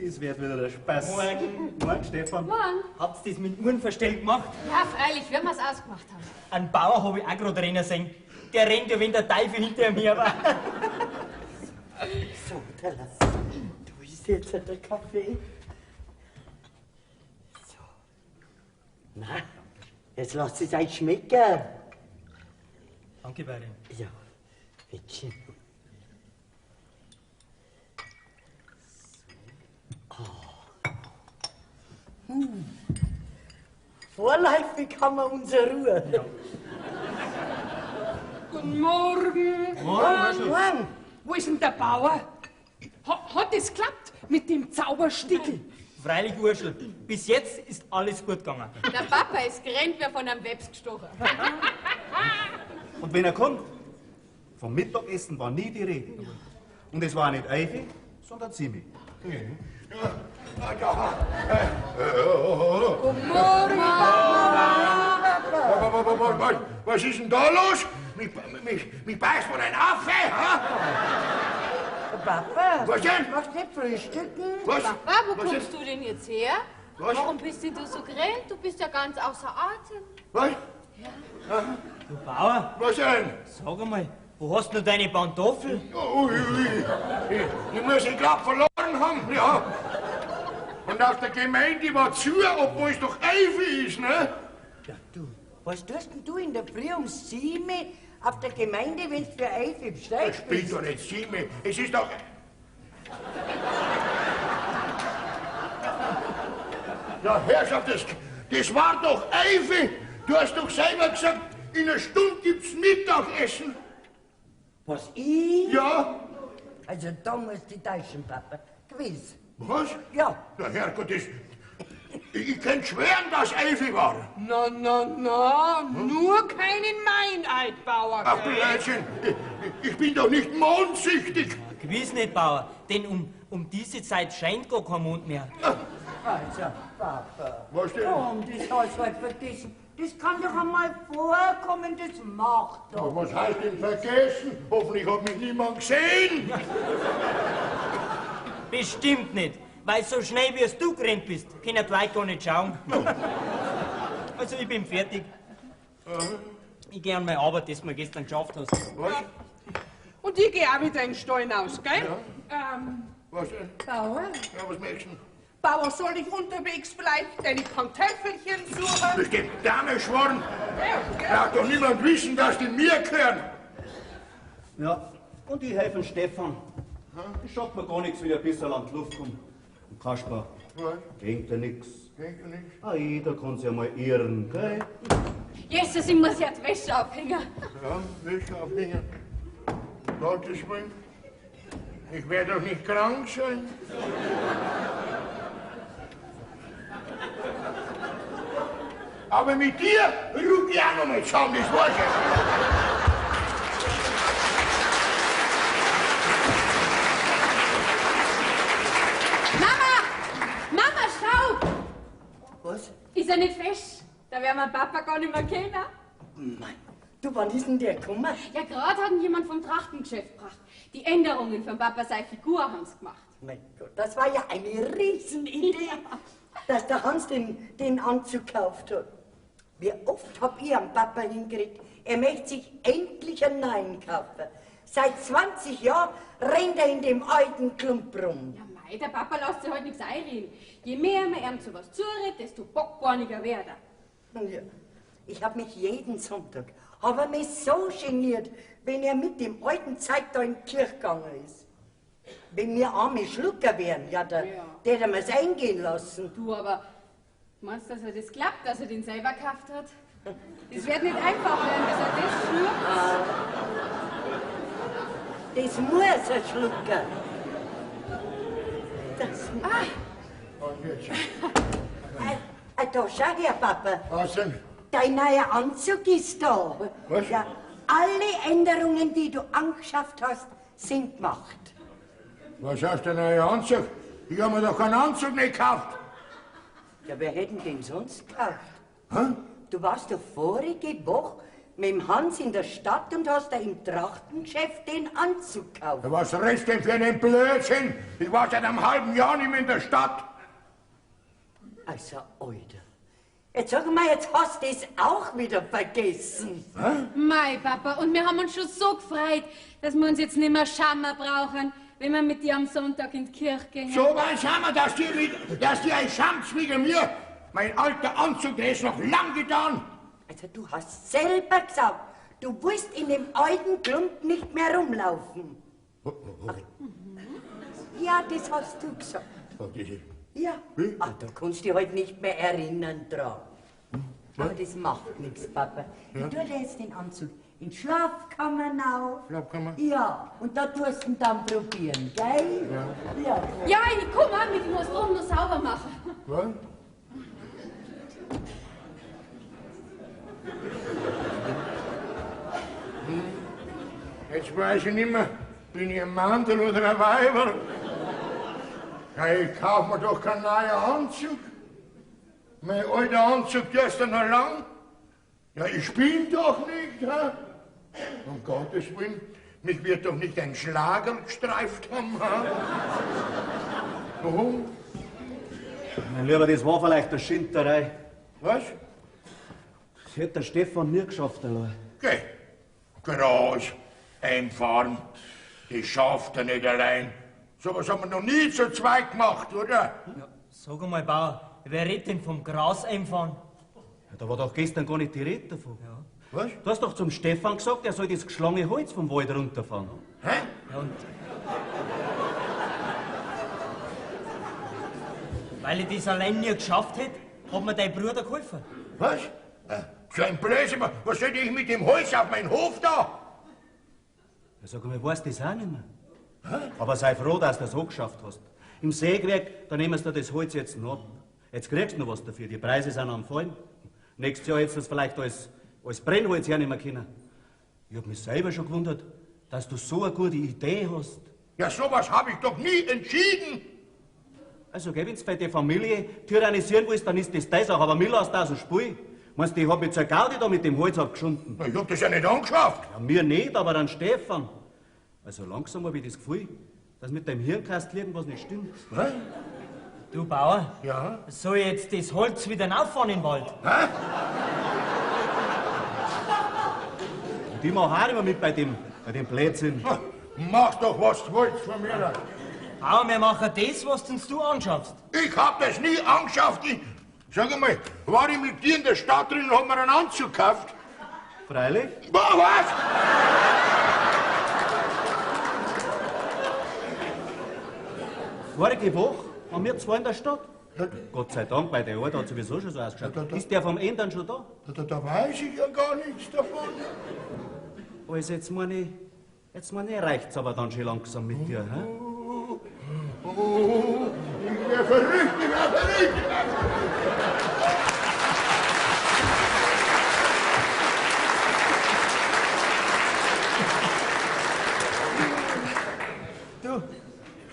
Es wird wieder der Spaß. Morgen. Morgen, Stefan. Morgen. Habt ihr das mit dem Uhrenverstell gemacht? Ja, freilich, wenn wir's ausgemacht haben. Einen Bauer habe ich auch gerade rennen sehen. Der rennt ja, wenn der Teufel hinter ihm her war. So, der lass. Du ist jetzt der Kaffee. So. Na, jetzt lasst es euch schmecken. Danke, Bayern. Ja, bitteschön. Oh. Hm. Vorläufig haben wir unsere Ruhe. Ja. Guten Morgen. Morgen. Morgen. Wo ist denn der Bauer? Hat es geklappt mit dem Zauberstickel? Freilich, Urschel. Bis jetzt ist alles gut gegangen. Der Papa ist gerannt, wie von einem Webs gestochen. Und wenn er kommt, vom Mittagessen war nie die Rede. Und es war nicht 11, sondern 7. Guten Morgen. Was ist denn da los? Mich beißt wohl ein Affe, ha? Papa, Was denn? Machst nicht frühstücken? Was? Papa, wo Was kommst ist? du denn jetzt her? Was? Warum bist denn du so gerannt? Du bist ja ganz außer Atem. Was? Ja. Du Bauer, Was denn? sag einmal, wo hast du deine Pantoffel? Ui, ui, die muss ich glatt verloren haben, ja. Und auf der Gemeinde war zu, obwohl es doch 11 ist, ne? Ja, du, was tust denn du in der Früh um 7 auf der Gemeinde, wenn's für 11 bestellt Es spielt doch nicht 7, es ist doch... Ja, Herrschaft, das war doch 11. Du hast doch selber gesagt, in einer Stunde gibt's Mittagessen. Was, ich? Ja. Also da musst du dich täuschen, Papa. Gewiss. Was? Ja. Na Herrgott, das, ich könnte schwören, dass 11 war. Na, na, na, nur keinen Meineid, Bauer. Ach, Blödsinn, ich bin doch nicht mondsüchtig. Gewiss nicht, Bauer, denn um diese Zeit scheint gar kein Mond mehr. Also, Papa. Was denn? Komm, das hast du halt vergessen. Das kann doch einmal vorkommen, das macht doch. Was heißt denn vergessen? Hoffentlich hat mich niemand gesehen. Bestimmt nicht, weil so schnell wie es du gerannt bist, können die Leute gar nicht schauen. Also ich bin fertig. Ich gehe an meine Arbeit, die du mir gestern geschafft hast. Was? Und ich gehe auch wieder in den Stall hinaus, gell? Ja. Was denn? Bauer? Ja, was möchtest du? Bauer, soll ich unterwegs vielleicht deine Pantöffelchen suchen? Bist du Dame schworen? Ja, Braucht doch niemand wissen, dass die mir gehören. Ja, und ich helfe Stefan. Das schaut mir gar nichts, wenn ich ein bisschen an die Luft komme. Und Kasper, Was? denkt dir nix. Denkt dir nix? Ah, jeder kann sich einmal irren, gell? Jesus, ich muss ja die Wäsche aufhängen. Ja, Wäsche aufhängen. Gottes Willen. Ich werde doch nicht krank sein. Aber mit dir ruck ich auch noch mal zusammen, das weiß ich. Mama! Mama, schau! Was? Ist er nicht fesch? Da werden wir Papa gar nicht mehr kennen. Mann, du, wann ist denn der gekommen? Ja, gerade hat ihn jemand vom Trachtengeschäft gebracht. Die Änderungen von Papa seine Figur haben's gemacht. Mein Gott, das war ja eine Riesenidee, dass der Hans den Anzug gekauft hat. Wie oft hab ich am Papa hingekriegt, er möchte sich endlich einen neuen kaufen. Seit 20 Jahren rennt er in dem alten Klump rum. Ja, mei, der Papa lässt sich halt nichts einreden. Je mehr man ihm zu was zuredet, desto bockborniger wird er. Ja. Ich hab mich jeden Sonntag, hab mich so geniert, wenn er mit dem alten Zeug da in die Kirche gegangen ist. Wenn wir arme Schlucker wären, ja, da hätte mir's eingehen lassen. Du, aber meinst du, dass er das klappt, dass er den selber gekauft hat? Das wird nicht einfach werden, bis er das schluckt. Das muss er schlucken. Das. Ah. Und jetzt? Da schau her, Papa. Was denn? Dein neuer Anzug ist da. Was? Ja, alle Änderungen, die du angeschafft hast, sind gemacht. Was heißt der neue Anzug? Ich hab mir doch keinen Anzug nicht gekauft. Ja, wer hätten den sonst gekauft? Hä? Du warst doch vorige Woche mit dem Hans in der Stadt und hast da im Trachtengeschäft den Anzug gekauft. Ja, was redst denn für einen Blödsinn? Ich war seit einem halben Jahr nicht mehr in der Stadt. Also, Alter. Jetzt sag mal, jetzt hast du es auch wieder vergessen. Hä? Mei, Papa, und wir haben uns schon so gefreut, dass wir uns jetzt nicht mehr schammer brauchen, wenn wir mit dir am Sonntag in die Kirche gehen. So weit haben wir, dass die ein Schamz wegen mir. Mein alter Anzug, der ist noch lang getan. Also du hast selber gesagt, du willst in dem alten Klump nicht mehr rumlaufen. Ach, ja, das hast du gesagt. Ja. Ach, da kannst du dich halt nicht mehr erinnern dran. Aber das macht nichts, Papa. Ich tue dir jetzt den Anzug in die Schlafkammer auf. Schlafkammer? Ja, und da tust du ihn dann probieren, gell? Ja. Ja, ja, ich komm auch mit, ich muss drum noch sauber machen. Was? Hm. Jetzt weiß ich nicht mehr, bin ich ein Mandel oder ein Weiber? Ja, ich kauf mir doch keinen neuen Anzug. Mein alter Anzug, der ist ja noch lang. Ja, ich bin doch nicht, hä? Um Gottes Willen, mich wird doch nicht ein Schlager gestreift haben, hä? Warum? Mein Lieber, das war vielleicht eine Schinderei. Was? Das hätte der Stefan nie geschafft, allein. Geh, Gras, heimfahren, das schafft er nicht allein. So was haben wir noch nie zu zweit gemacht, oder? Ja, sag einmal, Bauer, wer redet denn vom Gras einfahren? Ja, da war doch gestern gar nicht die Rede davon. Ja. Was? Du hast doch zum Stefan gesagt, er soll das geschlagene Holz vom Wald runterfahren. Hä? Ja, und weil ich das allein nie geschafft hätte, hat mir dein Bruder geholfen. Was? So ein Blödsinn, was soll ich mit dem Holz auf meinen Hof da? Ja, sag einmal, weißt du das auch nicht mehr? Hä? Aber sei froh, dass du das auch geschafft hast. Im Sägewerk, da nehmen sie dir das Holz jetzt noch ab. Jetzt kriegst du noch was dafür, die Preise sind am Fallen. Nächstes Jahr hättest du das vielleicht als Brennholz hernehmen können. Ich hab mich selber schon gewundert, dass du so eine gute Idee hast. Ja, sowas hab ich doch nie entschieden. Also, gell, wenn's bei der Familie tyrannisieren willst, dann ist das deine Sache, aber mir lässt das so Spiel. Meinst du, ich hab mich zur Gaudi da mit dem Holz abgeschunden? Na, ich hab das ja nicht angeschafft. Ja, mir nicht, aber an Stefan. Also langsam hab ich das Gefühl, dass mit deinem Hirnkastel irgendwas nicht stimmt. Was? Du Bauer, ja? Soll ich jetzt das Holz wieder rauffahren in den Wald? Hä? Und ich mach auch immer mit bei dem Blödsinn. Mach doch, was du willst von mir. Bauer, wir machen das, was uns du anschaffst. Ich hab das nie angeschafft. Ich, sag einmal, war ich mit dir in der Stadt drin und hab mir einen Anzug gekauft? Freilich. Was? Vorige Woche waren wir zwei in der Stadt. Gott sei Dank, weil der Alte hat sowieso schon so ausgeschaut. Ist der vom Ändern schon da? Da weiß ich ja gar nichts davon. Also jetzt meine ich, reicht's aber dann schon langsam mit dir, hä? Oh, ich wär verrückt, ich wär verrückt! Du,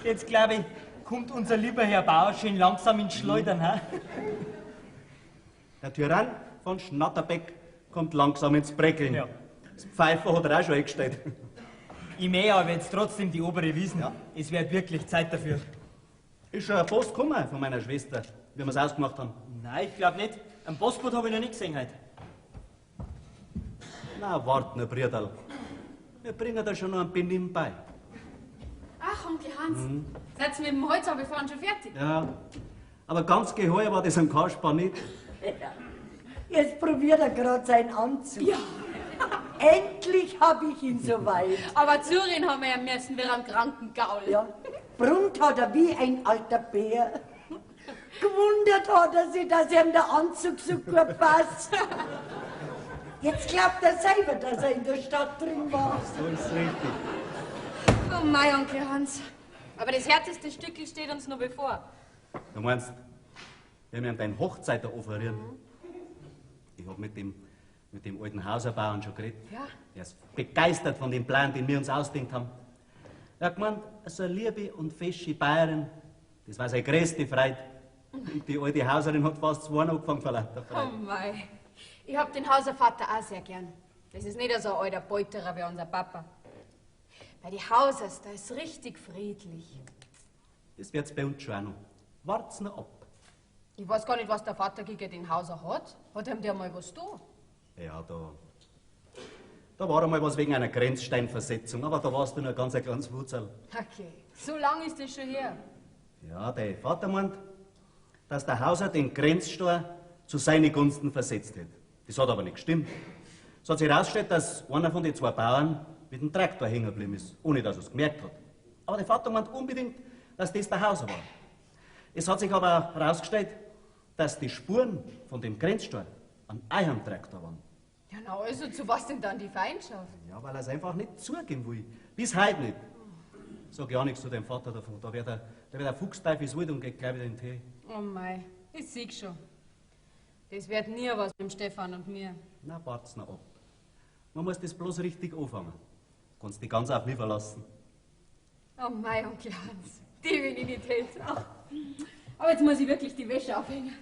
jetzt glaube ich, kommt unser lieber Herr Bauer schön langsam ins Schleudern, hä? Der Tyrann von Schnatterbeck kommt langsam ins Breckeln. Ja. Das Pfeifer hat er auch schon eingestellt. Ich mähe aber jetzt trotzdem die obere Wiesen. Ja. Es wird wirklich Zeit dafür. Ist schon ein Post gekommen von meiner Schwester, wie wir's ausgemacht haben? Nein, ich glaub nicht. Einen Postbote hab ich noch nicht gesehen heute. Na, wart noch, Brüderl. Wir bringen da schon noch ein Benimm bei. Ach, Onkel Hans, seid ihr mit dem Holzabfahren schon fertig? Ja, aber ganz geheuer war das am Kasper nicht. Ja. Jetzt probiert er gerade seinen Anzug. Ja. Endlich hab ich ihn soweit. Aber Zürich haben wir ja müssen, wir am kranken Gaul. Ja. Brummt hat er wie ein alter Bär. Gewundert hat er sich, dass ihm der Anzug so gut passt. Jetzt glaubt er selber, dass er in der Stadt drin war. So ist richtig. Oh mein Onkel Hans. Aber das härteste Stückel steht uns noch bevor. Du meinst, wir haben deinen Hochzeiter offerieren. Ich hab mit dem alten Hauserbauern schon geredet. Ja. Er ist begeistert von dem Plan, den wir uns ausgedacht haben. Er hat gemeint, so eine liebe und fesche Bayerin, das war seine größte Freude. Und die alte Hauserin hat fast zwei angefangen vor lauter Freude. Oh mei. Ich hab den Hauservater auch sehr gern. Das ist nicht so ein alter Beuterer wie unser Papa. Bei den Hausers, da ist richtig friedlich. Das wird's bei uns schon auch noch. Wart's noch ab. Ich weiß gar nicht, was der Vater gegen den Hauser hat. Hat ihm der mal was da? Ja, da war einmal was wegen einer Grenzsteinversetzung, aber da warst du noch ganz ein kleines Wutzel. Okay, so lange ist das schon her. Ja, dein Vater meint, dass der Hauser den Grenzstein zu seinen Gunsten versetzt hat. Das hat aber nicht gestimmt. Es hat sich herausgestellt, dass einer von den zwei Bauern mit dem Traktor hängen geblieben ist, ohne dass er es gemerkt hat. Aber der Vater meint unbedingt, dass das der Hauser war. Es hat sich aber herausgestellt, dass die Spuren von dem Grenzstein an eurem Traktor waren. Ja, na also, zu was denn dann die Feindschaft? Ja, weil er es einfach nicht zugeben will. Bis heute nicht. Sag ja nichts zu deinem Vater davon. Da wird der Fuchsteufelswild und geht gleich wieder in den Tee. Oh mei, ich seh schon. Das wird nie was mit dem Stefan und mir. Na, wart's noch ab. Man muss das bloß richtig anfangen. Kannst dich ganz auf mich verlassen. Oh mei, Onkel Hans, die Vininität. Ach. Aber jetzt muss ich wirklich die Wäsche aufhängen.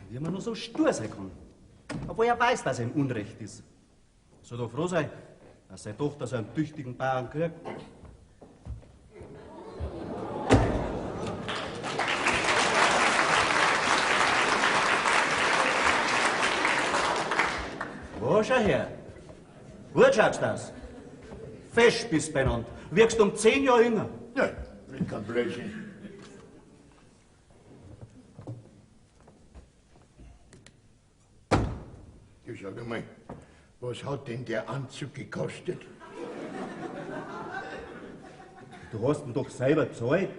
Wie man nur so stur sein kann. Obwohl er weiß, dass er im Unrecht ist. Soll doch froh sein, dass seine Tochter so einen tüchtigen Bauern kriegt. Wo, schau her. Gut schaust du aus. Fest bist beieinander. Wirkst um 10 Jahre jünger. Ja, ich kann Blödsinn. Du, sag einmal, was hat denn der Anzug gekostet? Du hast ihn doch selber gezahlt.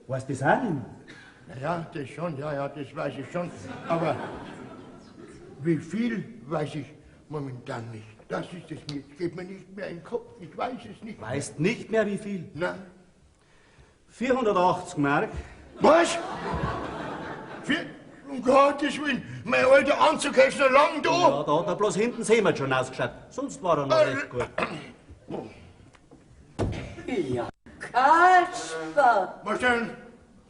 Weißt du das auch nicht mehr? Na ja, das schon, ja, das weiß ich schon. Aber wie viel, weiß ich momentan nicht. Das ist es mir, geht mir nicht mehr in den Kopf, ich weiß es nicht. Weißt nicht mehr, wie viel? Nein. 480 Mark. Was? Um Gottes Willen, mein alter Anzug ist noch lang da. Ja, da hat er bloß hinten sehen schon ausgeschaut. Sonst war er noch recht gut. Ja, Kasper! Was denn?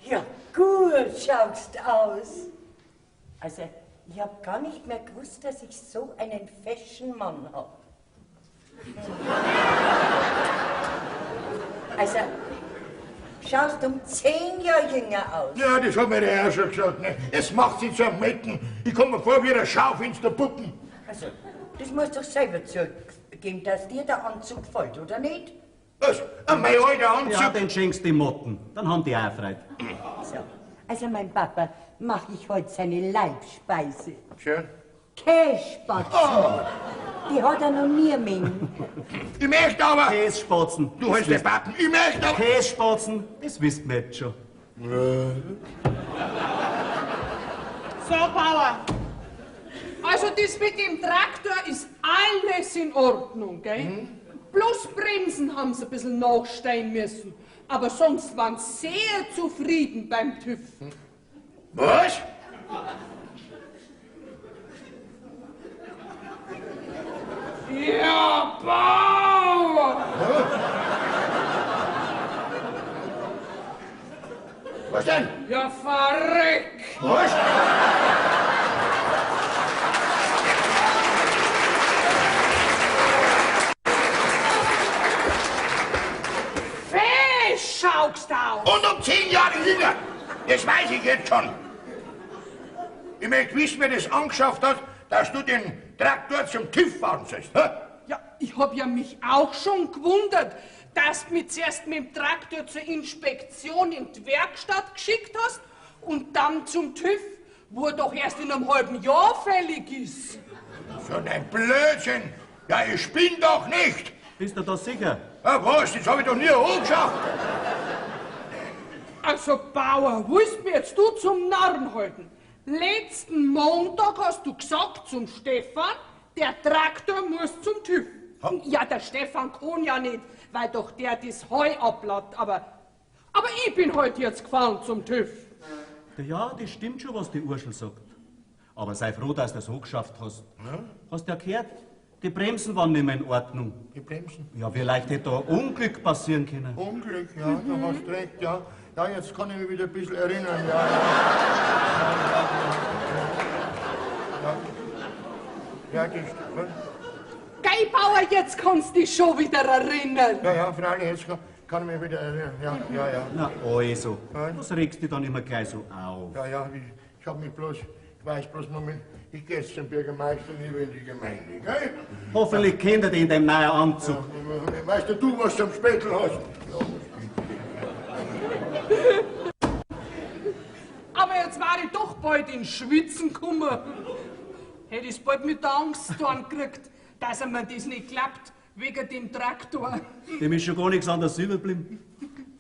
Ja, gut schaust aus. Also, ich hab gar nicht mehr gewusst, dass ich so einen feschen Mann hab. Also, schaust um 10 Jahre jünger aus. Ja, das hat mir der Herr schon gesagt. Ne? Es macht sich zu Metten. Ich komme mir vor wie ein Schaufensterpuppen. Also, das musst du doch selber zugeben, dass dir der Anzug gefällt, oder nicht? Was? Mein alter Anzug? Ja, den schenkst die Motten. Dann haben die auch Freude. So. Also, mein Papa, mach ich heute seine Leibspeise. Schön. Kässpatzen. Oh. Die hat er noch nie mehr. Ich möchte aber... Kässpatzen. Du hast den Pappen. Ich möchte aber... Kässpatzen, das wisst ihr jetzt schon. So, Bauer. Also das mit dem Traktor ist alles in Ordnung, gell? Mhm. Bloß Bremsen haben sie ein bisschen nachsteigen müssen. Aber sonst waren sie sehr zufrieden beim TÜV. Was? Ja, Bauer! Was denn? Ja, verreck! Was? Fesch schaust aus! Und um 10 Jahre jünger! Das weiß ich jetzt schon! Ich möchte wissen, wer das angeschafft hat, dass du den Traktor zum TÜV fahren sollst. Hä? Ja, ich hab ja mich auch schon gewundert, dass du mich zuerst mit dem Traktor zur Inspektion in die Werkstatt geschickt hast und dann zum TÜV, wo er doch erst in einem halben Jahr fällig ist. So ein Blödsinn! Ja, ich spinn doch nicht! Bist du da sicher? Ja, was? Das hab ich doch nie angeschafft! Also, Bauer, willst mir jetzt du zum Narren halten? Letzten Montag hast du gesagt zum Stefan, der Traktor muss zum TÜV. Ja, der Stefan kann ja nicht, weil doch der das Heu abladet. Aber ich bin heute jetzt gefahren zum TÜV. Ja, das stimmt schon, was die Urschel sagt. Aber sei froh, dass du das angeschafft hast. Ja? Hast du ja gehört, die Bremsen waren nicht mehr in Ordnung. Die Bremsen? Ja, vielleicht hätte da ein Unglück passieren können. Unglück, ja, da hast du recht, ja. Ja, jetzt kann ich mich wieder ein bisschen erinnern, ja. Ja, ja, das stimmt. Gell, Bauer, jetzt kannst du dich schon wieder erinnern. Ja, ja, freilich, jetzt kann ich mich wieder erinnern. Ja, ja, ja. Na, also, was regst du dich dann immer gleich so auf? Ja, ja, ich hab mich bloß, ich weiß bloß, Moment, ich geh jetzt zum Bürgermeister und über in die Gemeinde, gell? Hoffentlich kennt er dich in deinem neuen Anzug. Ja, weißt du, was du am Spettel hast? Ja. Aber jetzt war ich doch bald in Schwitzen gekommen. Hätte ich's bald mit der Angst gekriegt, dass er mir das nicht klappt, wegen dem Traktor. Dem ist schon gar nichts anderes übergeblieben.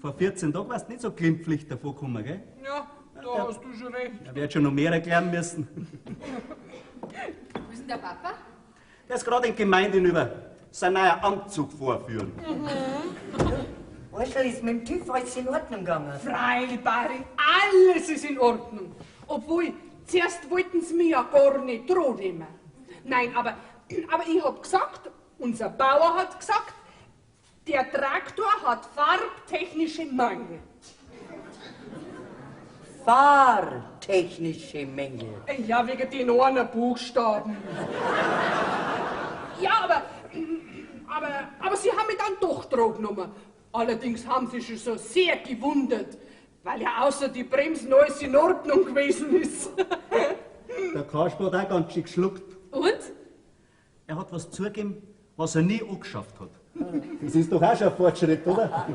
Vor 14 Tagen warst du nicht so glimpflich davor gekommen, gell? Ja, da hast du schon recht. Er wird schon noch mehr erklären müssen. Wo ist denn der Papa? Der ist gerade in die Gemeinde hinüber. Sein neuer Anzug vorführen. Mhm. Urschel, ist mit dem TÜV alles in Ordnung gegangen? Freilich, Barin, alles ist in Ordnung. Obwohl, zuerst wollten sie mich ja gar nicht droh nehmen. Nein, aber ich hab gesagt, unser Bauer hat gesagt, der Traktor hat farbtechnische Mängel. Fahrtechnische Mängel? Ja, wegen den einen Buchstaben. Ja, aber sie haben mich dann doch droh genommen. Allerdings haben sie sich schon so sehr gewundert, weil ja außer die Bremsen alles in Ordnung gewesen ist. Der Kasper hat auch ganz schön geschluckt. Und? Er hat was zugegeben, was er nie angeschafft hat. Das ist doch auch schon ein Fortschritt, oder?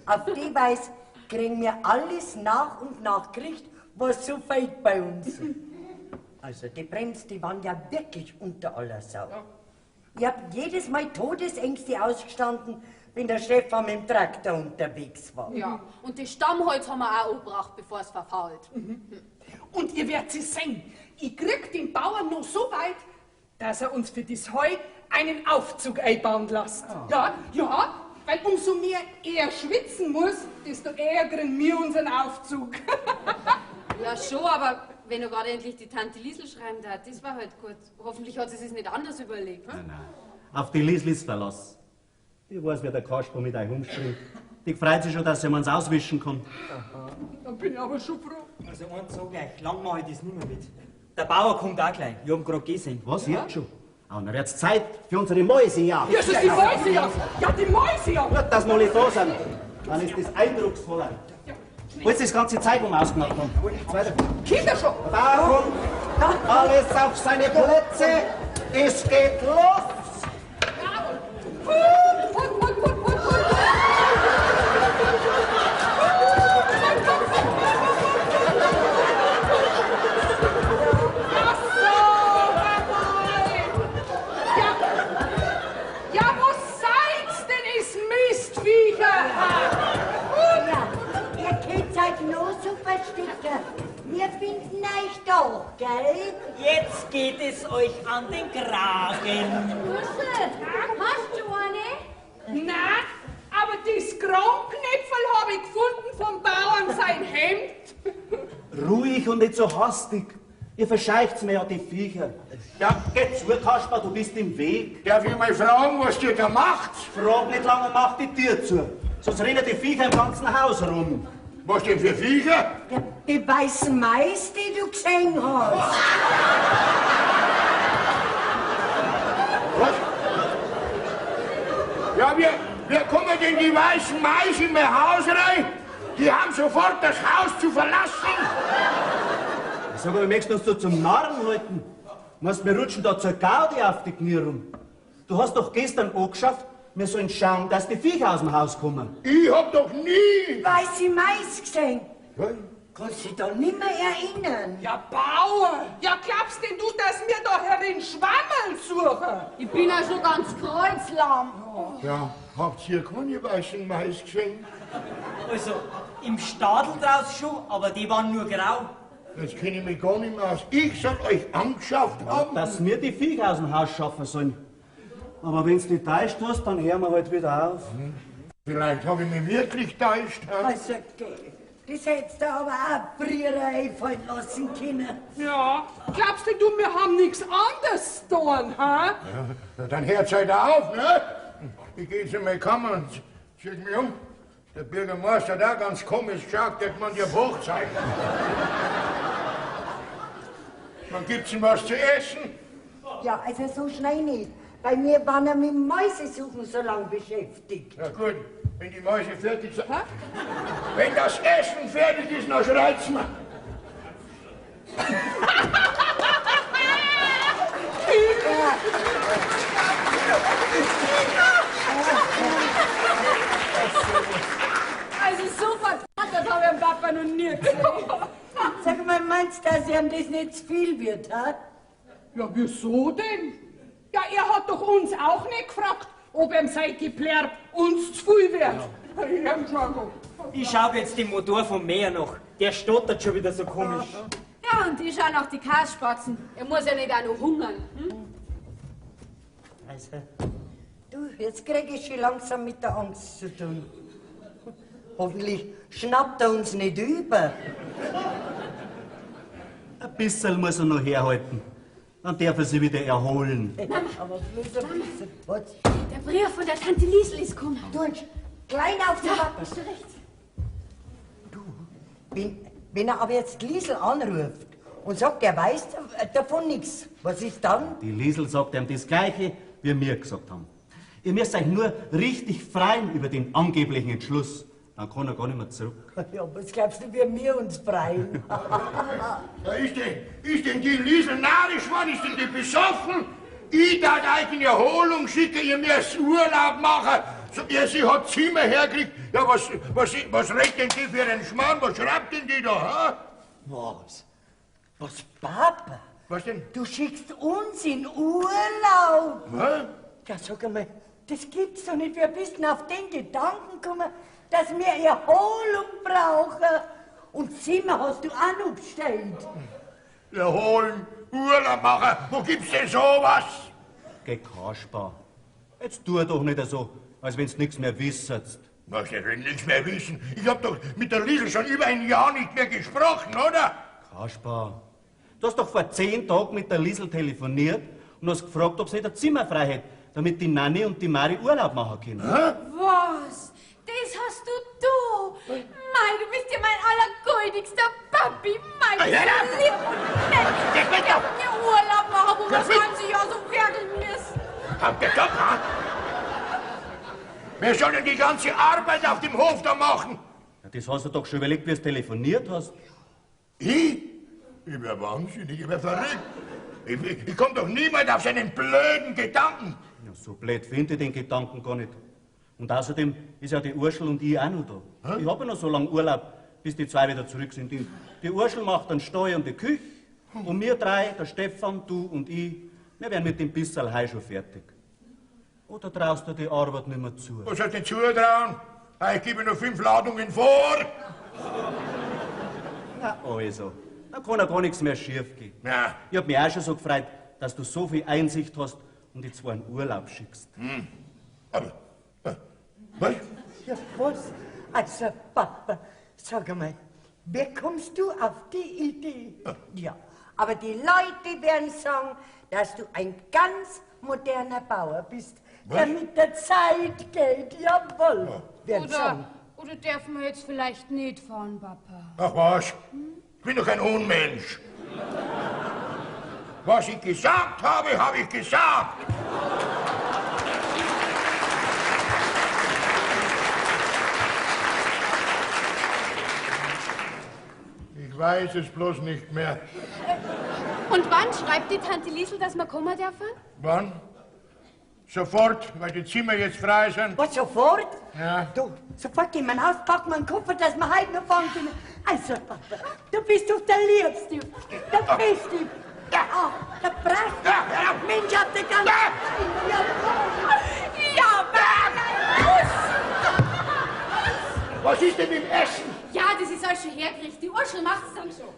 Auf die Weise kriegen wir alles nach und nach gekriegt, was so fehlt bei uns. Also die Bremsen, die waren ja wirklich unter aller Sau. Ich hab jedes Mal Todesängste ausgestanden, wenn der Stefan mit dem Traktor unterwegs war. Ja, und das Stammholz haben wir auch angebracht, bevor es verfault. Mhm. Und ihr werdet es sehen, ich krieg den Bauern noch so weit, dass er uns für das Heu einen Aufzug einbauen lässt. Oh. Ja, ja, weil umso mehr er schwitzen muss, desto eher kriegen wir unseren Aufzug. Ja schon, aber wenn er gerade endlich die Tante Liesel schreiben darf, das war halt gut. Hoffentlich hat sie sich nicht anders überlegt. Nein, nein. Auf die Liesel ist Verlass. Ich weiß, wer der Kasper mit euch umspringt. Die freut sich schon, dass sie uns auswischen kann. Aha. Dann bin ich aber schon froh. Also eins sag ich euch, lang mache ich das nicht mehr mit. Der Bauer kommt auch gleich. Ich hab ihn gerade gesehen. Was, jetzt schon? Ah, dann wird's Zeit für unsere Mäusejagd. Ja, das ist die Mäusejagd! Ja, die Mäusejagd! Gut, dass wir alle da sind. Dann ist das eindrucksvoller. Wollt ihr das ganze Zeug, was wir ausgemacht haben? Weiter. Kinder schon! Der Bauer kommt. Alles auf seine Plätze. Es geht los! Jawohl! Put, put, put, put, put, put. wir finden euch doch, gell? Jetzt geht es euch an den Kragen. Ursel, hast du eine? Nein, aber das Kramknöpfel habe ich gefunden vom Bauern sein Hemd. Ruhig und nicht so hastig. Ihr verscheucht's mir ja die Viecher. Ja, Geh zu, Kasper, du bist im Weg. Darf ich mal fragen, was ihr da macht? Frag nicht lange, mach die Tür zu. Sonst rennen die Viecher im ganzen Haus rum. Was denn für Viecher? Ja, die weißen Mais, die du gesehen hast. Was? Ja, wir kommen denn die weißen Mais in mein Haus rein? Die haben sofort das Haus zu verlassen. Sag mal, möchtest du uns da zum Narren halten? Meinst, wir rutschen da zur Gaudi auf die Knie rum? Du hast doch gestern angeschafft, wir sollen schauen, dass die Viecher aus dem Haus kommen. Ich hab doch nie weiße Mais gesehen. Was? Kannst dich da nimmer erinnern? Ja, Bauer, ja glaubst denn du, dass wir da herin Schwammerl suchen? Ich bin ja schon ganz kreuzlahm. Ja, habt ihr keine weißen Mais gesehen? Also, im Stadel draus schon, aber die waren nur grau. Jetzt kenne ich mich gar nicht mehr aus. Ich soll euch angeschafft haben. Dass wir die Viecher aus dem Haus schaffen sollen. Aber wenn's dich täuscht hast, dann hören wir halt wieder auf. Vielleicht habe ich mich wirklich täuscht. Hä? Also, das hättest du aber auch früher einfallen lassen können. Ja, glaubst denn du, wir haben nichts anderes zu tun, hä? Ja, dann hört's halt auf, ne? Ich geh jetzt in meine Kammer und zieh mich um. Der Bürgermeister hat auch ganz komisch geschaut, der hat man ja Hochzeit. Dann gibt's ihm was zu essen. Ja, also so schnell nicht. Bei mir waren er mit Mäusesuchen so lange beschäftigt. Na gut, wenn die Mäuse fertig sind. Wenn das Essen fertig ist, dann schreit's mir. Also so vertraut habe ich den Papa noch nie gesehen. Sag mal, meinst du, dass ihm das nicht zu viel wird, ha? Ja, wieso denn? Ja, er hat doch uns auch nicht gefragt, ob ihm sein Geplärr uns zu viel wird. Ja. Ich schau jetzt den Motor vom Mäher noch. Der stottert schon wieder so komisch. Ja, und ich schau nach die Kasspatzen. Er muss ja nicht auch noch hungern. Hm? Also, du, jetzt krieg ich schon langsam mit der Angst zu tun. Hoffentlich schnappt er uns nicht über. Ein bisschen muss er noch herhalten. Dann darf er sich wieder erholen. Aber bloß ein bisschen. Was? Der Brief von der Tante Liesel ist gekommen. Du, klein auf den Papa. Hast du recht. Du, wenn er aber jetzt Liesel anruft und sagt, er weiß davon nichts, was ist dann? Die Liesel sagt ihm das Gleiche, wie wir gesagt haben. Ihr müsst euch nur richtig freuen über den angeblichen Entschluss. Dann kann er gar nicht mehr zurück. Ja, was glaubst du, wie wir uns freuen? Ja, ist denn die Liesel narrisch geworden? Ist denn die besoffen? Ich darf euch in Erholung schicken, ihr müsst Urlaub machen. So, ihr, sie hat Zimmer hergekriegt. Ja, was redet denn die für einen Schmarrn? Was schreibt denn die da? Ha? Was? Was, Papa? Was denn? Du schickst uns in Urlaub. Was? Ja, sag einmal, das gibt's doch nicht. Wir bist denn auf den Gedanken gekommen, dass wir Erholung brauchen. Und Zimmer hast du auch noch bestellt. Erholen, Urlaub machen, wo gibt's denn sowas? Geh, Kasper, jetzt tu doch nicht so, als wenn's nix mehr wissetzt. Was, ich will nichts mehr wissen? Ich hab doch mit der Liesel schon über ein Jahr nicht mehr gesprochen, oder? Kasper, du hast doch vor 10 Tagen mit der Liesel telefoniert und hast gefragt, ob sie nicht ein Zimmer frei hätte, damit die Nanni und die Mari Urlaub machen können. Hä? Was? Das hast du! Mei, du bist ja mein allergoldigster Papi! Mei, du bist so lieb und nett! Ich hab mir Urlaub machen, wo wir das ganze Jahr so werkeln müssen! Habt ihr doch, ha? Wir sollen die ganze Arbeit auf dem Hof da machen! Ja, das hast du doch schon überlegt, wie du telefoniert hast. Ich? Ich wär wahnsinnig, ich wär verrückt. Ich komm doch niemals auf seinen blöden Gedanken. Ja, so blöd finde ich den Gedanken gar nicht. Und außerdem ist ja die Urschel und ich auch noch da. Hä? Ich habe ja noch so lange Urlaub, bis die zwei wieder zurück sind. Die Urschel macht den Stall und die Küche. Und wir drei, der Stefan, du und ich, wir werden mit dem Bisserl heu schon fertig. Oder traust du die Arbeit nicht mehr zu? Was soll ich denn zutrauen? Ich gebe nur 5 Ladungen vor. Na also, Da kann ja gar nichts mehr schief gehen. Ja. Ich hab mich auch schon so gefreut, dass du so viel Einsicht hast und die zwei in Urlaub schickst. Hm. Aber, was? Ja, was? Also, Papa, sag einmal, wie kommst du auf die Idee? Ja, aber die Leute werden sagen, dass du ein ganz moderner Bauer bist, Was? der mit der Zeit geht. Jawohl, werden sagen. Oder dürfen wir jetzt vielleicht nicht fahren, Papa? Ach was, ich bin doch kein Unmensch. Was ich gesagt habe, habe ich gesagt. Ich weiß es bloß nicht mehr. Und wann schreibt die Tante Liesel, dass wir kommen dürfen? Wann? Sofort, weil die Zimmer jetzt frei sind. Was, sofort? Ja. Du, sofort gehen wir raus, packen wir einen Koffer, dass wir heute noch fahren können. Also, Papa, du bist doch der Liebste, der Beste. Ja, der bravste Mensch auf der ganzen Welt. Ja, Was ist denn mit dem Essen? Ja, das ist alles schon hergerichtet. Die Urschel macht's dann schon.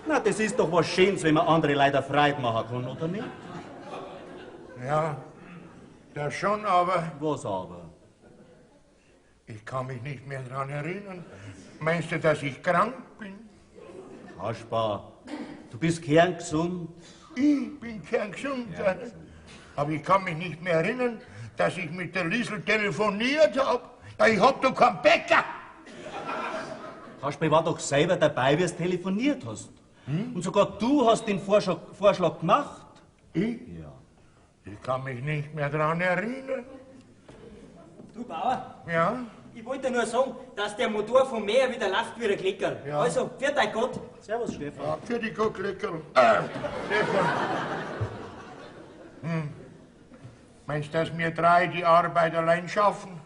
Na, das ist doch was Schönes, wenn man andere Leute Freude machen kann, oder nicht? Ja, das schon, aber... Was aber? Ich kann mich nicht mehr daran erinnern. Meinst du, dass ich krank bin? Kaspar, du bist kerngesund. Ich bin kerngesund, ja. Aber ich kann mich nicht mehr erinnern, dass ich mit der Liesel telefoniert habe. Ich hab doch keinen Bäcker. Kaspar, ich war doch selber dabei, wie du telefoniert hast. Hm? Und sogar du hast den Vorschlag gemacht. Ich? Ja. Ich kann mich nicht mehr daran erinnern. Du Bauer? Ja? Ich wollte nur sagen, dass der Motor vom Meer wieder läuft wie ein Kleckerl. Ja. Also, für dein Gott. Servus, Stefan. Ja, für die Gott, Kleckerl. Stefan. Hm. Meinst du, dass wir drei die Arbeit allein schaffen?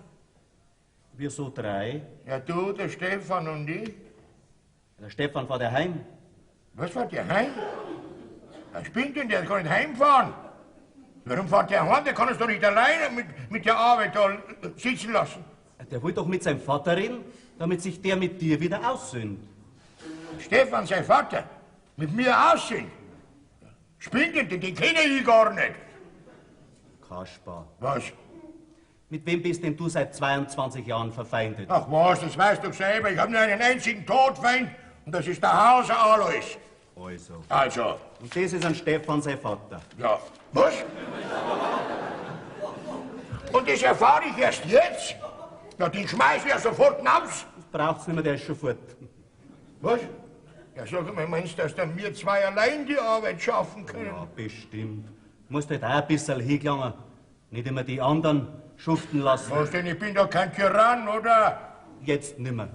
Wieso drei? Ja, du, der Stefan und ich. Der Stefan fährt ja heim. Was fährt der heim? Was spinnt denn der? Der kann nicht heimfahren. Warum fährt der heim? Der kann uns doch nicht alleine mit der Arbeit da sitzen lassen. Der will doch mit seinem Vater reden, damit sich der mit dir wieder aussöhnt. Stefan, sein Vater, mit mir aussöhnt? Spinnt denn der? Den kenne ich gar nicht. Kaspar. Was? Mit wem bist denn du seit 22 Jahren verfeindet? Ach was, das weißt du selber. Ich habe nur einen einzigen Todfeind und das ist der Hauser Alois. Also. Also. Und das ist ein Stefan, sein Vater. Ja. Was? Und das erfahre ich erst jetzt? Na, den schmeiß ich ja sofort raus. Das braucht's nicht mehr, der ist schon fort. Was? Ja, sag mal, meinst du, dass dann wir zwei allein die Arbeit schaffen können? Ja, bestimmt. Musst halt auch ein bisschen hingelangen. Nicht immer die anderen schuften lassen. Was denn? Ich bin doch kein Tyrann, oder? Jetzt nimmer.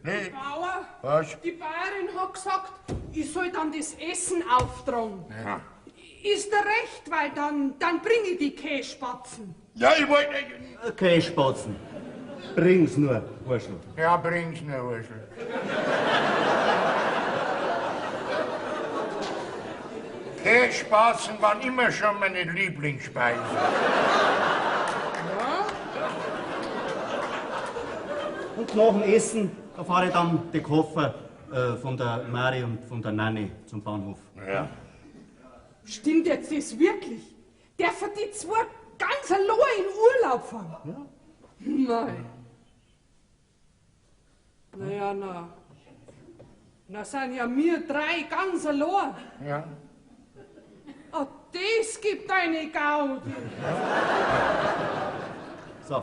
Nee. Bauer, Was? Die Bäuerin hat gesagt, ich soll dann das Essen auftragen. Ja. Ist dir recht, weil dann bringe ich die Kässpatzen. Ja, ich wollte nicht. Kässpatzen. Bring's nur, Urschel. Ja, bring's nur, Urschel. Kässpatzen waren immer schon meine Lieblingsspeise. Ja. Und nach dem Essen, da fahre ich dann die Koffer von der Mari und von der Nanni zum Bahnhof. Ja. Stimmt jetzt das wirklich? Dürfen die zwei ganz allein in Urlaub fahren? Ja. Nein. Naja, na. Na sind ja wir drei ganz allein. Ja. Oh, das gibt eine Gaudi. So.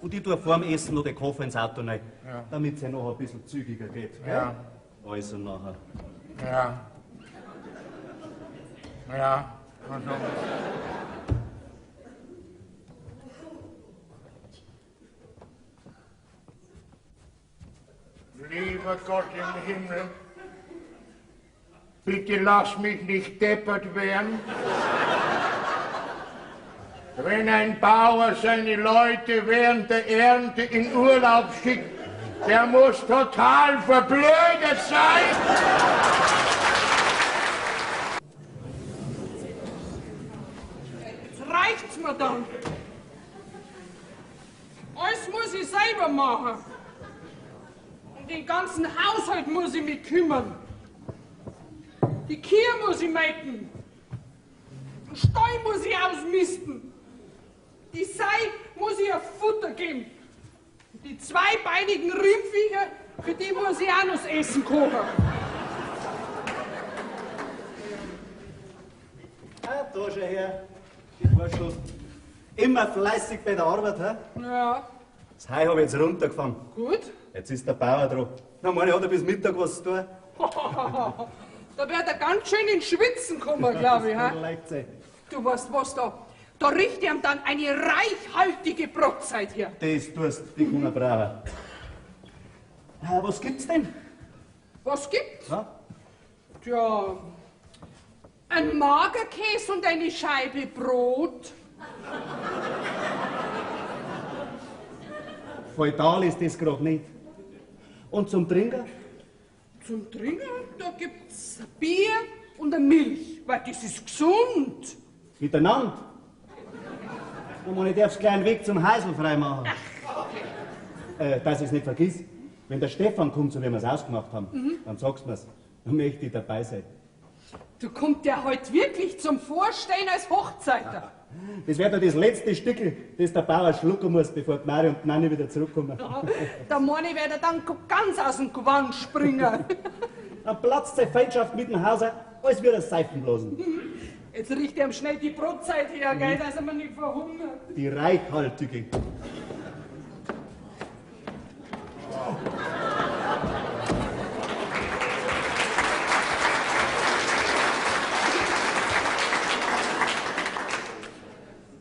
Und ich tue vor dem Essen noch den Koffer ins Auto rein, ja, damit es ja noch ein bisschen zügiger geht. Ja. Also nachher. Ja. Ja, also. Lieber Gott im Himmel, bitte lass mich nicht deppert werden. Wenn ein Bauer seine Leute während der Ernte in Urlaub schickt, der muss total verblödet sein. Jetzt reicht's mir dann. Alles muss ich selber machen. Um den ganzen Haushalt muss ich mich kümmern. Die Kühe muss ich melken. Den Stall muss ich ausmisten. Die Sei muss ich ihr Futter geben. Die zweibeinigen Rimpfviecher, für die muss ich auch noch das Essen kochen. Ah, da schau her. Die Vorschluss. Immer fleißig bei der Arbeit, hä? Ja. Das Heu habe ich jetzt runtergefahren. Gut. Jetzt ist der Bauer dran. Na, meine, hat er bis Mittag was zu tun. Da wird er ganz schön in Schwitzen kommen, glaube ich. Das leicht sein. Du weißt was da. Da richte ich ihm dann eine reichhaltige Brotzeit her. Das tust, die kann er brauchen. Ah, was gibt's denn? Was gibt's? Ja? Tja, ein Magerkäse und eine Scheibe Brot. Feudal ist das gerade nicht. Und zum Trinken? Zum Trinken, da gibt's Bier und eine Milch, weil das ist gesund. Miteinander? Und ich darf's gleich einen Weg zum Heisel freimachen. Dass ich's nicht vergiss, wenn der Stefan kommt, so wie wir's ausgemacht haben, dann sagst du mir's. Dann möchte ich dabei sein. Du kommt ja heute wirklich zum Vorstehen als Hochzeiter. Das wird doch das letzte Stückel, das der Bauer schlucken muss, bevor die Mari und die Nanni wieder zurückkommen. Ja, der Mani wird er dann ganz aus dem Gewand springen. Dann platzt seine Feindschaft mit dem Hauser, als würde er Seifenblasen. Jetzt riecht er ihm schnell die Brotzeit her, gell, dass er mir nicht verhungert. Die reichhaltige.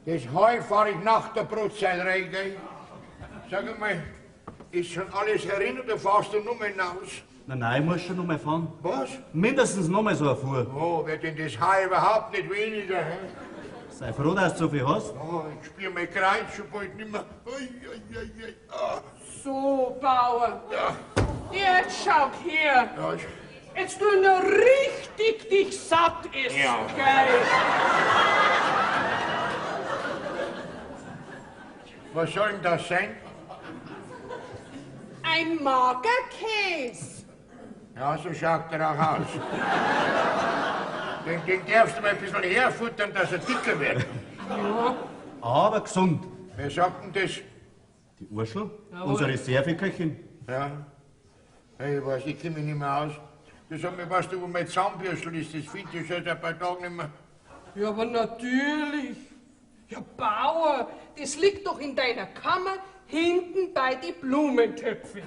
Das Heu fahre ich nach der Brotzeit rein, gell? Sag mal, ist schon alles herin oder fahrst du nur mal hinaus? Nein, nein, ich muss schon noch mal fahren. Was? Mindestens noch mal so eine Fuhr. Oh, wird denn das Heu überhaupt nicht weniger, hä? Sei froh, dass du so viel hast. Oh, ich spür mein Kreuz schon bald nicht mehr. Ui, ui, ui, ui. Ah. So, Bauer. Ja. Jetzt schau her. Ja. Jetzt du noch richtig dich satt essen, ja. Gell? Was soll denn das sein? Ein Magerkäse. Ja, so schaut er auch aus. Den darfst du mal ein bisschen herfuttern, dass er dicker wird. Ja. Aber gesund. Wer sagt denn das? Die Urschel, unsere Servieköchin. Ja. Hey, ich weiß, ich kenne mich nicht mehr aus. Du sag mir, weißt du, wo mein Zahnbürstel ist? Das finde ich seit ein paar Tagen nicht mehr. Ja, aber natürlich. Ja, Bauer, das liegt doch in deiner Kammer hinten bei die Blumentöpfe.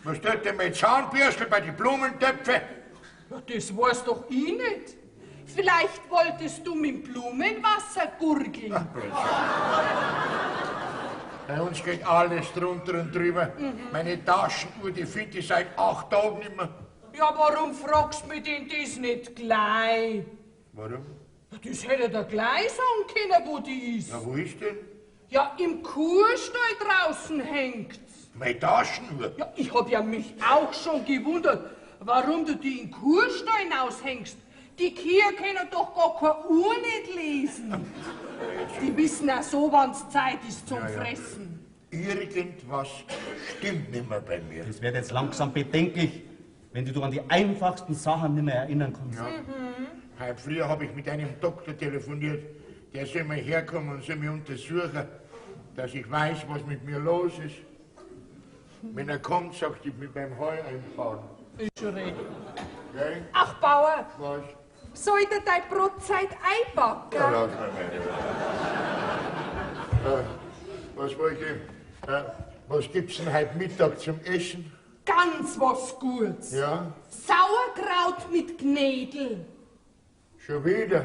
Was tut denn mein Zahnbürstel bei die Blumentöpfe? Ja, das weiß doch ich nicht. Vielleicht wolltest du mit Blumenwasser gurgeln. Ach, bei uns geht alles drunter und drüber. Meine Taschenuhr, die finde ich seit 8 Tagen nicht mehr. Ja, warum fragst du mich denn das nicht gleich? Warum? Das hätte er dir gleich sagen können, wo die ist. Na, wo ist denn? Ja, im Kuhstall draußen hängt's. Meine Taschenuhr? Ja, ich hab ja mich auch schon gewundert, warum du die im Kuhstall hinaushängst. Die Kühe können doch gar keine Uhr nicht lesen. Die wissen auch so, wann's Zeit ist zum Fressen. Irgendwas stimmt nicht mehr bei mir. Das wird jetzt langsam bedenklich, wenn du dich an die einfachsten Sachen nicht mehr erinnern kannst. Ja. Heute früh habe ich mit einem Doktor telefoniert. Der soll mal herkommen und soll mich untersuchen, dass ich weiß, was mit mir los ist. Wenn er kommt, sagt ich mich beim Heu einfahren. Ist schon recht. Gell? Ach, Bauer. Was? Soll ich dir deine Brotzeit einpacken? Ja, lass mal meine. Was wollte ich? Was gibt's denn heute Mittag zum Essen? Ganz was Gutes. Ja? Sauerkraut mit Knädel. Schon wieder?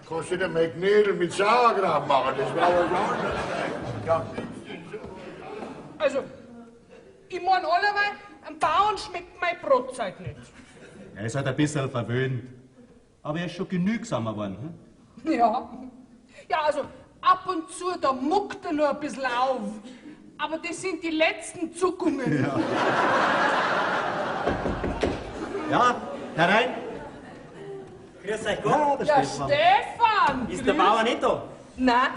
Kannst du denn mal Knädel mit Sauerkraut machen? Das war was anderes. Ja. Also, ich mein allerweil, am Bauern schmeckt meine Brotzeit nicht. Er ist halt ein bisschen verwöhnt. Aber er ist schon genügsamer geworden. Hm? Ja. Ja, also ab und zu, da muckt er nur ein bisschen auf. Aber das sind die letzten Zuckungen. Ja, ja, herein. Grüß euch Gott. Ja, der Ja, Stefan. Stefan. Ist der Bauer nicht da? Nein,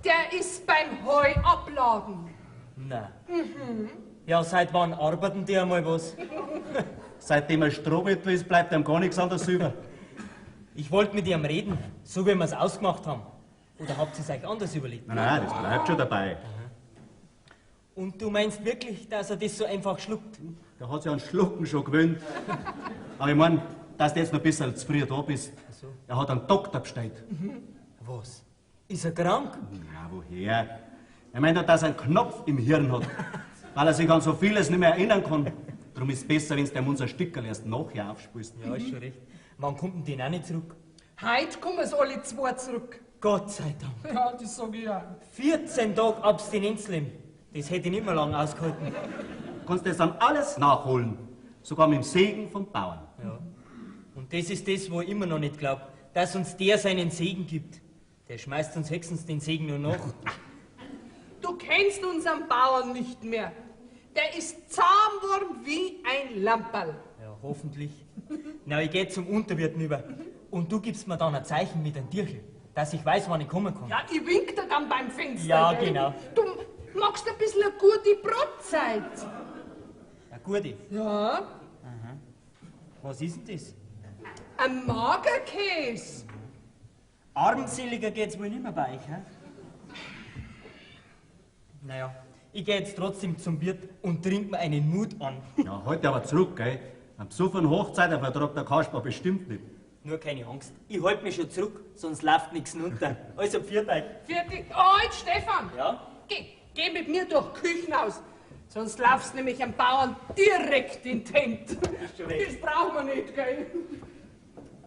der ist beim Heu abladen. Nein. Mhm. Ja, seit wann arbeiten die einmal was? Seitdem er Strohwitwe ist, bleibt ihm gar nichts anderes über. Ich wollte mit ihm reden, so wie wir es ausgemacht haben. Oder habt ihr es euch anders überlegt? Nein, nein, das bleibt schon dabei. Aha. Und du meinst wirklich, dass er das so einfach schluckt? Der hat sich an Schlucken schon gewöhnt. Aber ich mein, dass du jetzt noch ein bisschen zu früh da bist. Ach so. Er hat einen Doktor bestellt. Mhm. Was? Ist er krank? Na, woher? Er meint, dass er einen Knopf im Hirn hat, weil er sich an so vieles nicht mehr erinnern kann. Darum ist es besser, wenn du ihm unser Stickerl erst nachher aufspulst. Ja, ist schon recht. Wann kommt denn die auch nicht zurück? Heute kommen sie alle zwei zurück. Gott sei Dank. Ja, das sag ich auch. 14 Tage Abstinenzleben. Das hätte ich nicht mehr lang ausgehalten. Kannst du das dann alles nachholen. Sogar mit dem Segen vom Bauern. Ja. Und das ist das, wo ich immer noch nicht glaub, dass uns der seinen Segen gibt. Der schmeißt uns höchstens den Segen nur nach. Du kennst unseren Bauern nicht mehr. Der ist zahm worden wie ein Lamperl. Ja, hoffentlich. Na, ich geh zum Unterwirt rüber. Und du gibst mir dann ein Zeichen mit einem Dirchel, dass ich weiß, wann ich kommen kann. Ja, ich wink dir dann beim Fenster. Ja, gell? Genau. Du machst ein bisschen eine gute Brotzeit. Eine gute? Ja. Aha. Was ist denn das? Ein Magerkäse. Armseliger geht's wohl nicht mehr bei euch, hä? Naja, ich geh jetzt trotzdem zum Wirt und trink mir einen Mut an. Ja, heute aber zurück, gell? Am Besuch von Hochzeit vertragt der Kasper bestimmt nicht. Nur keine Angst, ich halt mich schon zurück, sonst läuft nichts runter. Also, pfiat euch. Pfiat dich. Oh, jetzt, Stefan! Ja? Geh mit mir durch Küchenhaus, sonst laufst nämlich am Bauern direkt in die Hände. Das brauchen wir nicht, gell?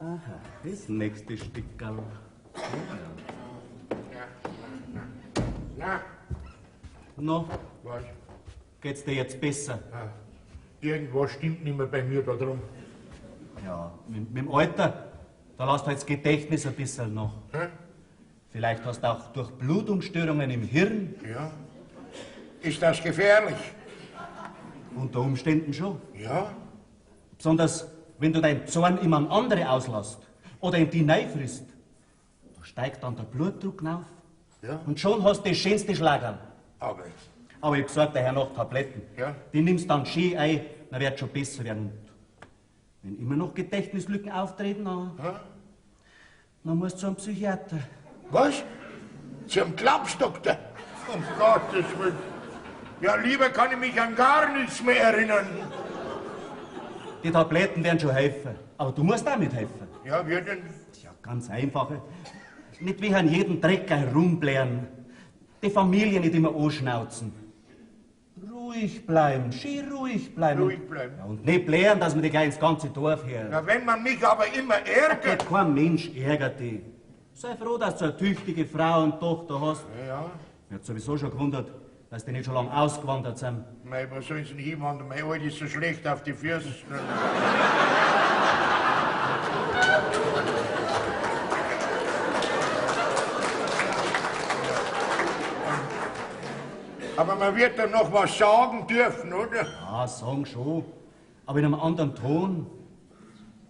Aha, das nächste Stickerl. Na, Na? Was? Geht's dir jetzt besser? Ja. Irgendwas stimmt nicht mehr bei mir da drum. Ja, mit dem Alter, da lässt halt das Gedächtnis ein bisschen nach. Hä? Vielleicht hast du auch Durchblutungsstörungen im Hirn. Ja. Ist das gefährlich? Unter Umständen schon. Ja. Besonders, wenn du deinen Zorn immer an andere auslässt oder in die reinfrisst. Da steigt dann der Blutdruck auf. Ja. Und schon hast du das schönste Schlagerl. Aber ich besorg dir noch Tabletten. Ja. Die nimmst dann schön ein, dann wird schon besser werden. Und wenn immer noch Gedächtnislücken auftreten, dann musst du zum Psychiater. Was? Zum Klapsdoktor? Um Gottes Willen. Ja, lieber kann ich mich an gar nichts mehr erinnern. Die Tabletten werden schon helfen. Aber du musst auch mithelfen. Ja, wie denn? Ja, ganz einfach. Nicht wie an jedem Dreck herumblären. Die Familie nicht immer anschnauzen. Ruhig bleiben, schön ruhig bleiben. Ruhig bleiben. Ja, und nicht blären, dass man dich gleich ins ganze Dorf hört. Na, wenn man mich aber immer ärgert. Kein Mensch ärgert dich. Sei froh, dass du eine tüchtige Frau und Tochter hast. Ja, ja. Mir hat sowieso schon gewundert, dass die nicht schon lange ausgewandert sind. Mei, was sollen sie denn hinwandern? Mein Alt ist so schlecht auf die Füße. Aber man wird doch noch was sagen dürfen, oder? Ja, sagen schon. Aber in einem anderen Ton.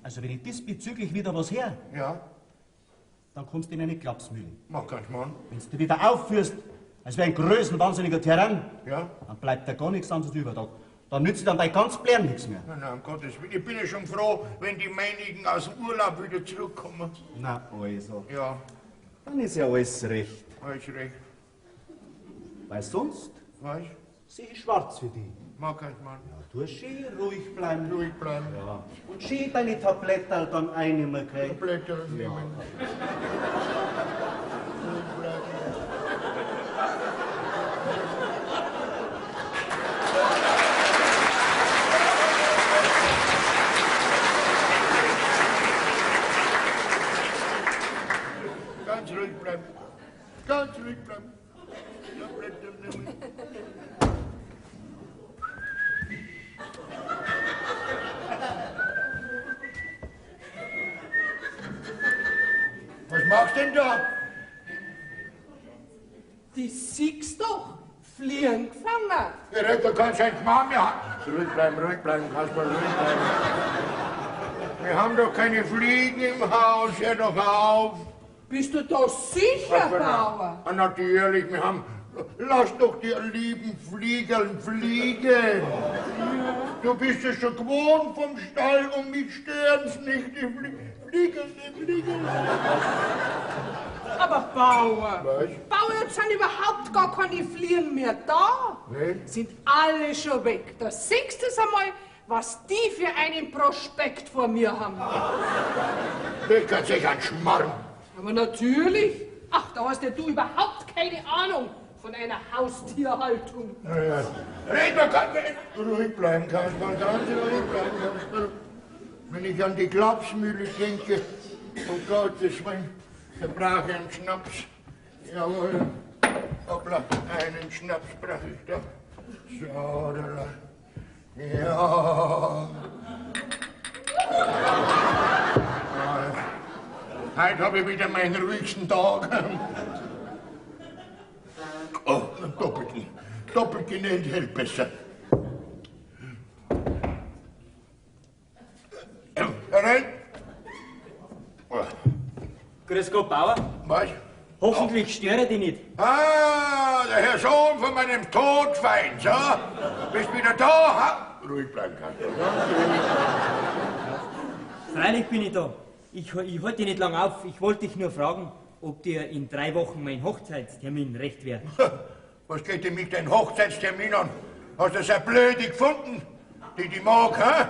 Also wenn ich diesbezüglich wieder was her, ja, dann kommst du in eine Klapsmühle. Mach keinen Mann. Wenn du wieder aufführst, als wäre ein größenwahnsinniger Tyrann, ja, dann bleibt da gar nichts anderes über. Da nützt dann dein ganz Blären nichts mehr. Nein, nein, um Gottes Willen. Ich bin ja schon froh, wenn die meinigen aus dem Urlaub wieder zurückkommen. Na also. Ja. Dann ist ja alles recht. Alles recht. Weil sonst Was? sehe ich schwarz für dich. Mach keinen Mann. Ja, du schön ruhig bleiben. Ruhig bleiben. Ja. Und schön deine Tabletten dann einnehmen, okay? Tabletten nehmen. Ruhig bleiben. Ganz ruhig bleiben. Ganz ruhig bleiben. Tabletten nehmen. Was machst du denn da? Die siehst doch, Fliegen gefangen. Ja, da kannst du keinen Schmarrn mehr haben. Ruhig bleiben, Kasper, ruhig bleiben. Wir haben doch keine Fliegen im Haus, hör doch auf. Bist du da sicher, Kasper, Bauer? Na, natürlich, wir haben Lass doch die lieben Fliegerl fliegen. Du bist es schon gewohnt vom Stall und mich stören's nicht, die Fliegerl, die Fliegerl. Aber Bauer, Was? Bauer, jetzt sind überhaupt gar keine Fliegen mehr da. Nee. Sind alle schon weg. Da siehst du's einmal, was die für einen Prospekt vor mir haben. Das kann sich ein Schmarrn. Aber natürlich. Ach, da hast ja du überhaupt keine Ahnung von einer Haustierhaltung. Ja, ja. Red mal ganz ruhig bleiben, Kasperl, ganz ruhig bleiben, Kasperl. Wenn ich an die Klapsmühle denke, oh Gottes Willen, da brauche ich einen Schnaps. Jawohl, hoppla, einen Schnaps brauche ich da. So, da, da. Ja. Heute habe ich wieder meinen ruhigsten Tag. Oh, doppelt, doppelt genäht hält besser. Herein. Grüß Gott, Bauer. Was? Hoffentlich störe ich dich nicht. Ah, der Herr Sohn von meinem Todfeind, so? Bist wieder da, ha? Ruhig bleiben, Kasperl. Freilich bin ich da. Ich halte dich nicht lang auf. Ich wollte dich nur fragen, ob dir in 3 Wochen mein Hochzeitstermin recht wäre. Was geht denn mich dein Hochzeitstermin an? Hast du das ja blöde gefunden, die mag, hä?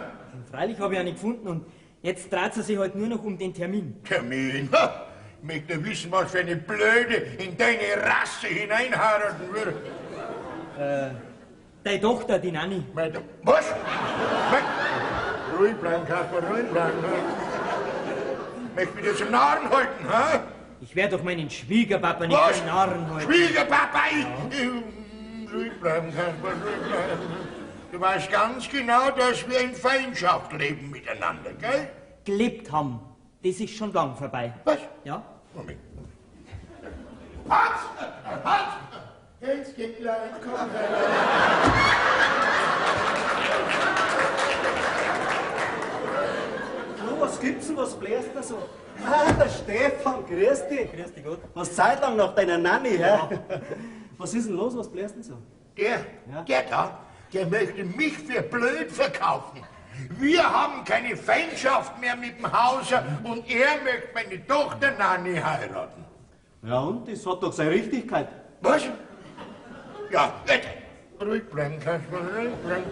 Freilich habe ich einen gefunden und jetzt dreht sie sich halt nur noch um den Termin. Termin? Ha! Ich möchte wissen, was für eine Blöde in deine Rasse hineinheiraten würde. Deine Tochter, die Nanni. Meine was? Ruhig bleiben, Kasperl, ruhig bleiben. Möchte mich zum Narren halten, hä? Ich werde doch meinen Schwiegerpapa nicht Was? zum Narren halten. Schwiegerpapa? Ich, ruhig bleiben, Kasperl, ruhig bleiben. Du weißt ganz genau, dass wir in Feindschaft leben miteinander, gell? Gelebt haben. Das ist schon lang vorbei. Was? Ja. Moment. Hans! Hans! Hans, geh gleich, komm her. Du, was gibt's denn? Was blärst du so? Ah, der Stefan, grüß dich. Grüß dich Gott. Was zeitlang nach deiner Nanni, hä? Ja. Was ist denn los? Was blärst du denn so? Der, Ja? der da, der möchte mich für blöd verkaufen. Wir haben keine Feindschaft mehr mit dem Hauser und er möchte meine Tochter Nanni heiraten. Ja und? Das hat doch seine Richtigkeit. Was? Ja, bitte. Ruhig bleiben, Kasperl, ruhig bleiben.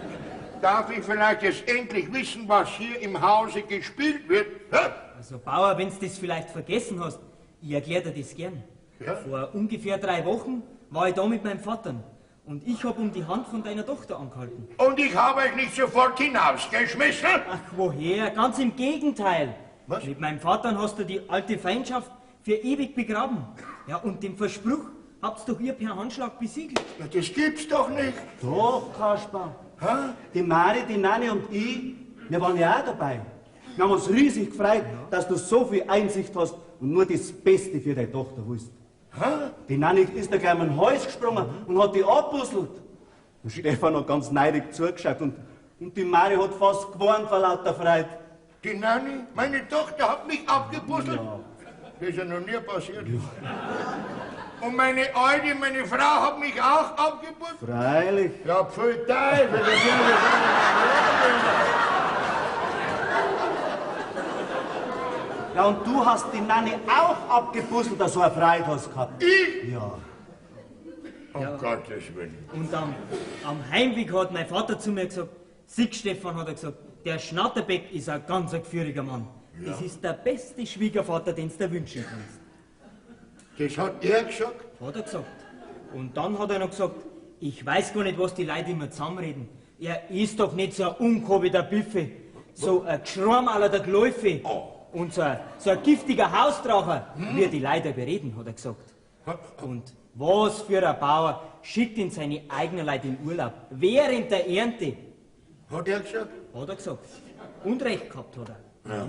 Darf ich vielleicht jetzt endlich wissen, was hier im Hause gespielt wird? Hä? Also Bauer, wenn du das vielleicht vergessen hast, ich erkläre dir das gern. Ja? Vor ungefähr 3 Wochen war ich da mit meinem Vater und ich hab um die Hand von deiner Tochter angehalten. Und ich habe euch nicht sofort hinausgeschmissen? Ach, woher? Ganz im Gegenteil. Was? Mit meinem Vater hast du die alte Feindschaft für ewig begraben. Ja, und den Verspruch habt's doch ihr per Handschlag besiegelt. Ja, das gibt's doch nicht. Doch, Kasperl. Hä? Die Mari, die Nanni und ich, wir waren ja auch dabei. Wir haben uns riesig gefreut, dass du so viel Einsicht hast und nur das Beste für deine Tochter willst. Hä? Die Nanni ist da gleich um den Hals gesprungen und hat die abpusselt. Und Stefan hat ganz neidig zugeschaut und die Mari hat fast gewarnt vor lauter Freude. Die Nanni, meine Tochter, hat mich abgepuzzelt? Ja. Das ist ja noch nie passiert. Ja. Und meine Alte, meine Frau, hat mich auch abgeputzt? Freilich. Ja, pfui Teufel, das ist ja Ja, und du hast die Nanni auch abgepuzzelt, dass du eine Freude hast gehabt. Ich? Ja. Um Ja. Gottes Willen. Und am Heimweg hat mein Vater zu mir gesagt, sieh, Stefan, hat er gesagt, der Schnatterbeck ist ein ganz geführiger Mann. Ja. Das ist der beste Schwiegervater, den du dir wünschen kannst. Das hat er gesagt? Hat er gesagt. Und dann hat er noch gesagt, ich weiß gar nicht, was die Leute immer zusammenreden. Er ist doch nicht so ein ungehobener Büffe, so ein Geschramm aller der Gläufe und so ein giftiger Hausdracher, wie die Leute bereden, hat er gesagt. Und was für ein Bauer schickt ihn seine eigenen Leute in Urlaub, während der Ernte. Hat er gesagt? Hat er gesagt. Und recht gehabt hat er. Ja.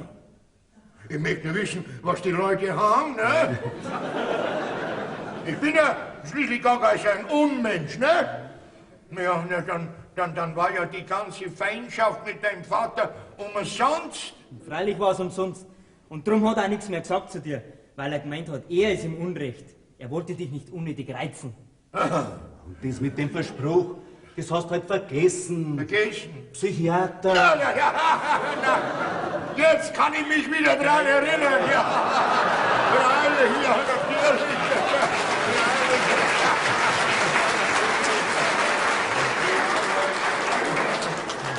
Ich möchte wissen, was die Leute haben, ne? Ich bin ja schließlich gar kein Unmensch, ne? Ja, na, dann war ja die ganze Feindschaft mit deinem Vater umsonst. Freilich war es umsonst. Und drum hat er auch nichts mehr gesagt zu dir, weil er gemeint hat, er ist im Unrecht. Er wollte dich nicht unnötig reizen. Und das mit dem Verspruch, das hast du halt vergessen. Vergessen? Psychiater. Ja, ja, ja. Na, jetzt kann ich mich wieder dran erinnern. Ja. Freilich, ja, natürlich.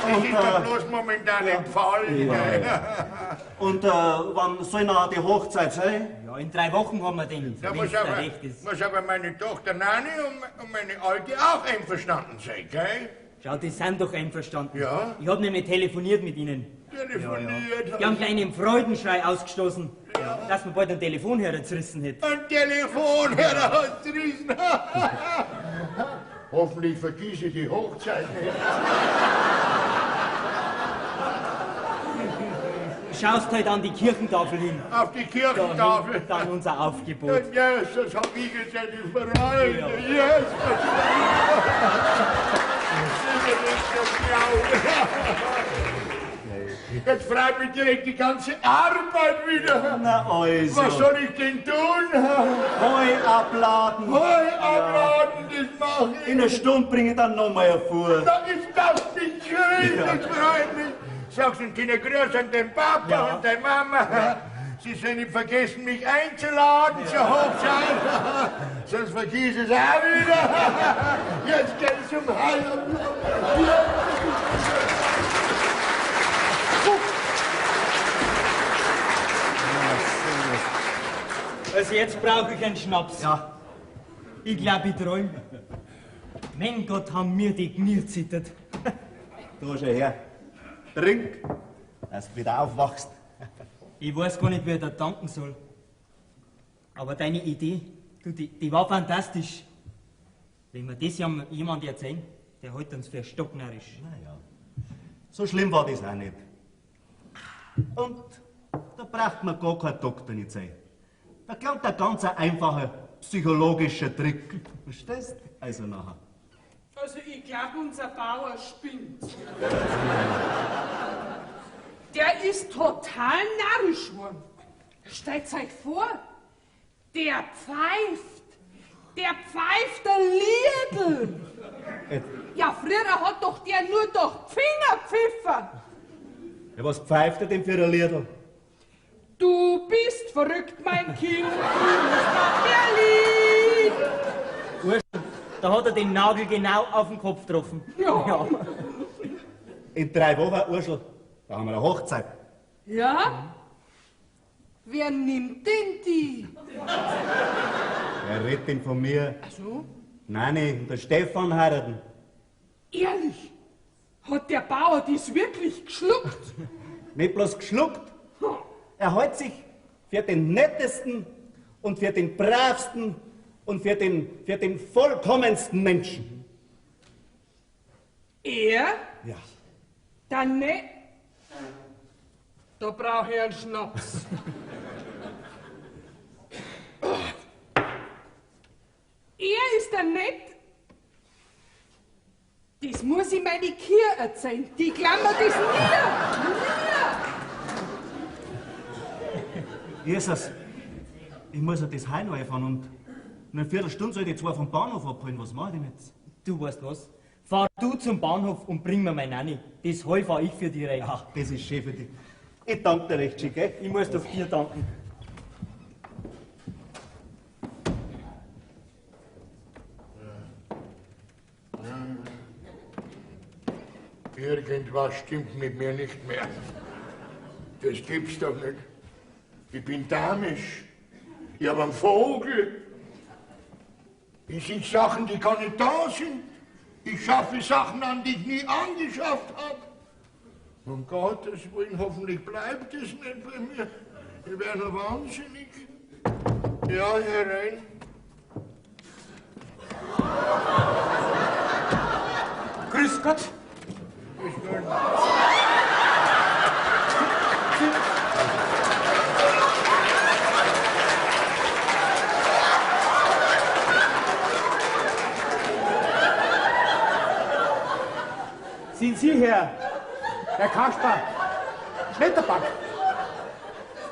Und, ist doch bloß momentan entfallen. Ja, ja. Und wann soll noch die Hochzeit sein? Ja, in 3 Wochen haben wir den. Da muss aber meine Tochter Nani und meine Alte auch einverstanden sein, gell? Schau, die sind doch einverstanden. Ja? Ich hab nämlich telefoniert mit ihnen. Telefoniert? Ja, ja. Die haben gleich einen Freudenschrei ausgestoßen, ja, dass man bald ein Telefonhörer zerrissen hätte. Ein Telefonhörer zerrissen? Hoffentlich vergiss ich die Hochzeit nicht. Schaust halt an die Kirchentafel hin. Auf die Kirchentafel? Dann unser Aufgebot. Ja, yes, das hab ich jetzt endlich verreut. Ja. Yes, das Jetzt freut mich direkt die ganze Arbeit wieder. Na also. Was soll ich denn tun? Heu abladen. Heu abladen, das mach ich. In einer Stunde bringe ich dann nochmal hervor. Da ist das nicht schön, ja. Das freut mich. Sagst du, Kinder, grüß an den Papa, ja, und deine Mama. Ja. Sie sollen nicht vergessen, mich einzuladen, ja, zur Hochzeit. Sonst vergiss es auch wieder. Jetzt geht's zum Heiraten. Also jetzt brauche ich einen Schnaps. Ja. Ich glaube, ich träume. Mein Gott, haben mir die Knie zittert. Da schau her. Trink, dass du wieder aufwachst. Ich weiß gar nicht, wie ich da danken soll. Aber deine Idee, du, die war fantastisch. Wenn wir das jemand erzählen, der hält uns für stocknarrisch. Naja, so schlimm war das auch nicht. Und da braucht man gar kein Doktor nicht sein. Da klingt ein ganz einfacher psychologischer Trick. Verstehst? Also nachher. Also ich glaube, unser Bauer spinnt. Der ist total narrisch geworden. Stellt euch vor, der pfeift. Der pfeift ein Liedl. Ja, früher hat doch der nur durch die Finger pfiffen. Ja, was pfeift er denn für ein Liedl? Du bist verrückt, mein Kind, du musst nach Berlin. Ursel, da hat er den Nagel genau auf den Kopf getroffen. Ja. Ja. In 3 Wochen, Ursel, da haben wir eine Hochzeit. Ja? Wer nimmt denn die? Wer redet denn von mir? Ach so? Nein, und der Stefan heiraten. Ehrlich? Hat der Bauer das wirklich geschluckt? Nicht bloß geschluckt. Er hält sich für den nettesten und für den bravsten und für den vollkommensten Menschen. Er? Ja. Dann ne? Da brauche ich einen Schnaps. Er ist der nett. Das muss ich meine Kier erzählen. Die klammert das nie. Nie. Jesus, ich muss ja das Heu noch einfahren und in einer Viertelstunde soll ich die zwei vom Bahnhof abholen. Was mach ich denn jetzt? Du weißt was? Fahr du zum Bahnhof und bring mir meine Nanni. Das Heu fahr ich für dich rein. Ach, das ist schön für dich. Ich danke dir recht schick, gell? Ich muss doch dir danken. Irgendwas stimmt mit mir nicht mehr. Das gibt's doch nicht. Ich bin damisch. Ich hab einen Vogel. Ich sehe Sachen, die gar nicht da sind. Ich schaffe Sachen an, die ich nie angeschafft habe. Um Gottes Willen, hoffentlich bleibt es nicht bei mir. Ich werde noch wahnsinnig. Ja, herein. Grüß Gott. Grüß Gott. Sind Sie Herr Kasper Schnetterback?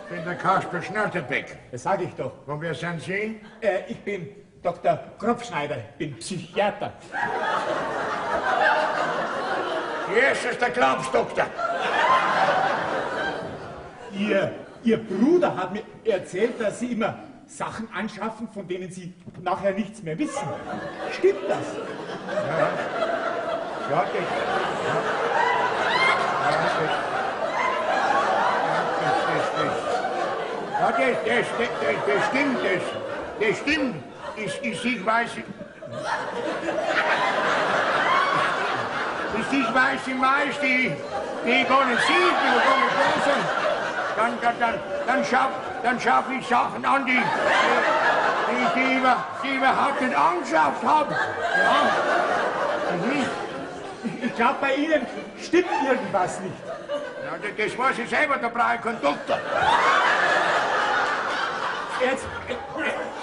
Ich bin der Kasper Schnatterbeck. Das sag ich doch. Und wer sind Sie? Ich bin Dr. Kropfschneider, bin Psychiater. Jesus, der Glaubensdoktor. Ihr Bruder hat mir erzählt, dass Sie immer Sachen anschaffen, von denen Sie nachher nichts mehr wissen. Stimmt das? Ja, ja, das stimmt, das stimmt. Ich weiß... Ich weiß die meisten, die ich gar nicht sehe, die gar nicht da sind. Dann schaffe ich Sachen an, die ich überhaupt nicht angeschafft habe. Ja. Mhm. Ich glaube, bei Ihnen stimmt irgendwas nicht. Ja, das weiß ich selber, da brauche ich keinen Doktor.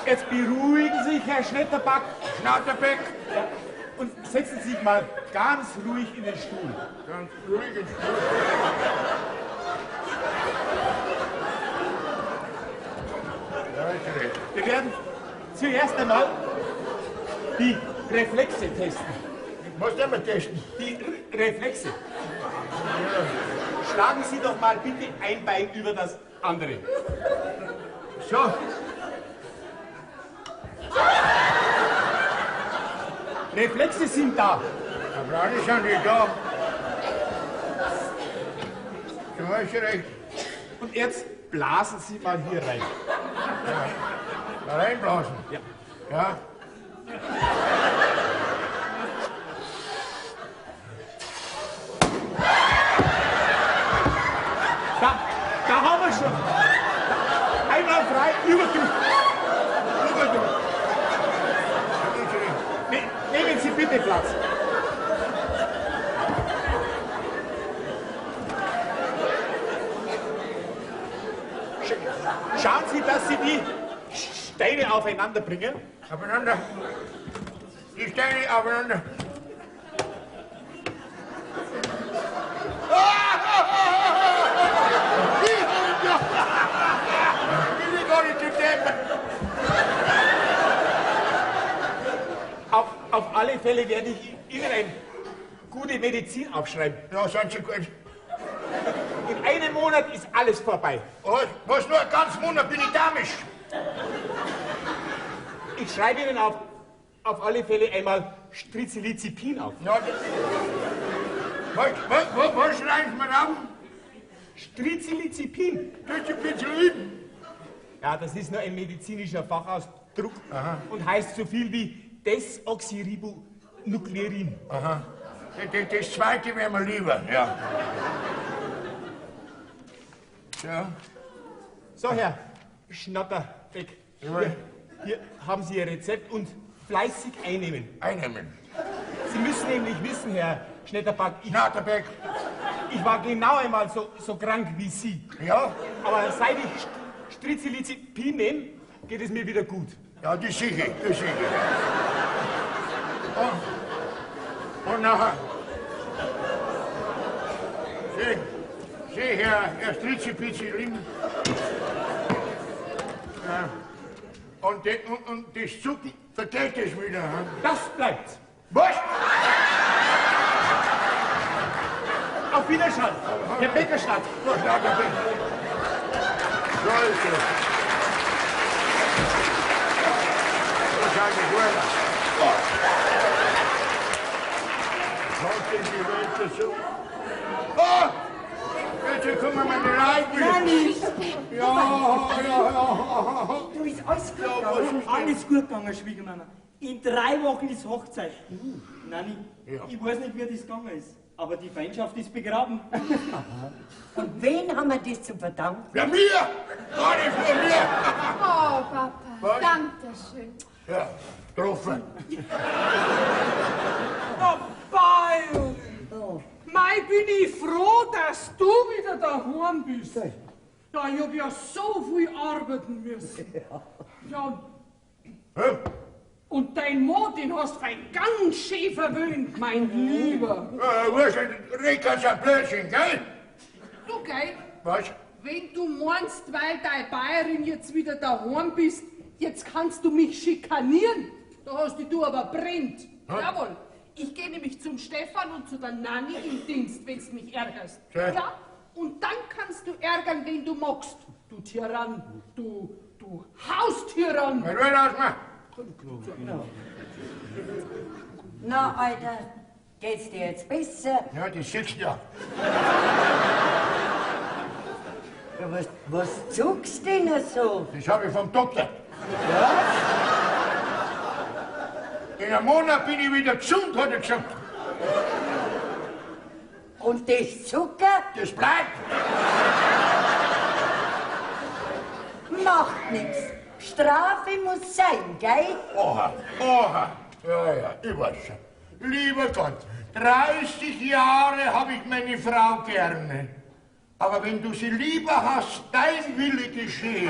Jetzt beruhigen Sie sich, Herr Schnetterback. Schnatterbeck. Ja. Und setzen Sie sich mal ganz ruhig in den Stuhl. Ganz ruhig in den Stuhl. Wir werden zuerst einmal die Reflexe testen. Was denn wir testen? Die Reflexe. Schlagen Sie doch mal bitte ein Bein über das andere. So. Reflexe sind da. Ja, freilich sind die da. Du hast recht. Und jetzt blasen Sie mal hier rein. Ja. Da reinblasen? Ja. Ja. Da haben wir schon. Einmal frei, Überdruck. Überdruck. Nehmen Sie bitte Platz. Schauen Sie, dass Sie die Steine aufeinander bringen. Aufeinander. Die Steine aufeinander. Ich bin gar nicht zu deppern. Auf alle Fälle werde ich Ihnen eine gute Medizin aufschreiben. Ja, sind Sie gut. In einem Monat ist alles vorbei. Was, nur einen ganzen Monat bin ich damisch. Ich schreibe Ihnen auf alle Fälle einmal Strizelizipin auf. Ja, was schreiben Sie mir auf? Strizelizipin. Strizelizipin? Ja, das ist nur ein medizinischer Fachausdruck. Aha. Und heißt so viel wie Desoxyribonuklein. Aha. Das zweite wäre mir lieber, ja. So. So, Herr Schnatterbeck. Hier haben Sie Ihr Rezept und fleißig einnehmen. Einnehmen. Sie müssen nämlich wissen, Herr Schnetterback, Schnatterbeck. Ich war genau einmal so krank wie Sie. Ja. Aber seit ich Strizelizipin nehme, geht es mir wieder gut. Ja, das sicher, das sicher. Und nachher. Sie, Herr Strizelizipin. Ja. Und das Zucken vergeht es wieder. Hm? Das bleibt. Was? Auf Wiederschauen, Herr Beckerstadt. So ist es. So schaut es gut aus. Kommt denn die Welt dazu? Oh! Jetzt kommen meine Leute wieder. Nanni! Ja, ja, ja. Du, ist alles gut gegangen? Alles gut gegangen, Schwiegermama. In 3 Wochen ist Hochzeit. Nanni, ja. Ich weiß nicht, wie das gegangen ist, aber die Feindschaft ist begraben. Und wen haben wir das zu verdanken? Ja, mir! Gar nicht nur mir! Oh, Papa, Was? Danke schön. Ja, getroffen. Oh, Bayern! Oh. Mei, bin ich froh, dass du wieder daheim bist. Ja, ich hab ja so viel arbeiten müssen. Ja. Ja, und dein Mann, den hast du fein ganz schön verwöhnt, mein Lieber. Was, red ganz ein Blödsinn, gell? Du, gell? Was? Wenn du meinst, weil deine Bayerin jetzt wieder daheim bist, Jetzt kannst du mich schikanieren. Da hast dich du aber brennt. Jawohl. Ich gehe nämlich zum Stefan und zu der Nanni im Dienst, wenn du mich ärgerst. Schön. Ja, und dann kannst du ärgern, wen du magst. Du Tyrann, du Haustyrann. Na, ruhe, lass mal. Na, Alter, geht's dir jetzt besser? Ja, das siehst du ja. Ja, was zuckst denn so? Das habe ich vom Doktor. Ja? In einem Monat bin ich wieder gesund, hat er gesagt. Und das Zucker? Das bleibt. Macht nix. Strafe muss sein, gell? Oha, oha. Ja, ja, ich weiß schon. Lieber Gott, 30 Jahre habe ich meine Frau gerne. Aber wenn du sie lieber hast, dein Wille geschehe.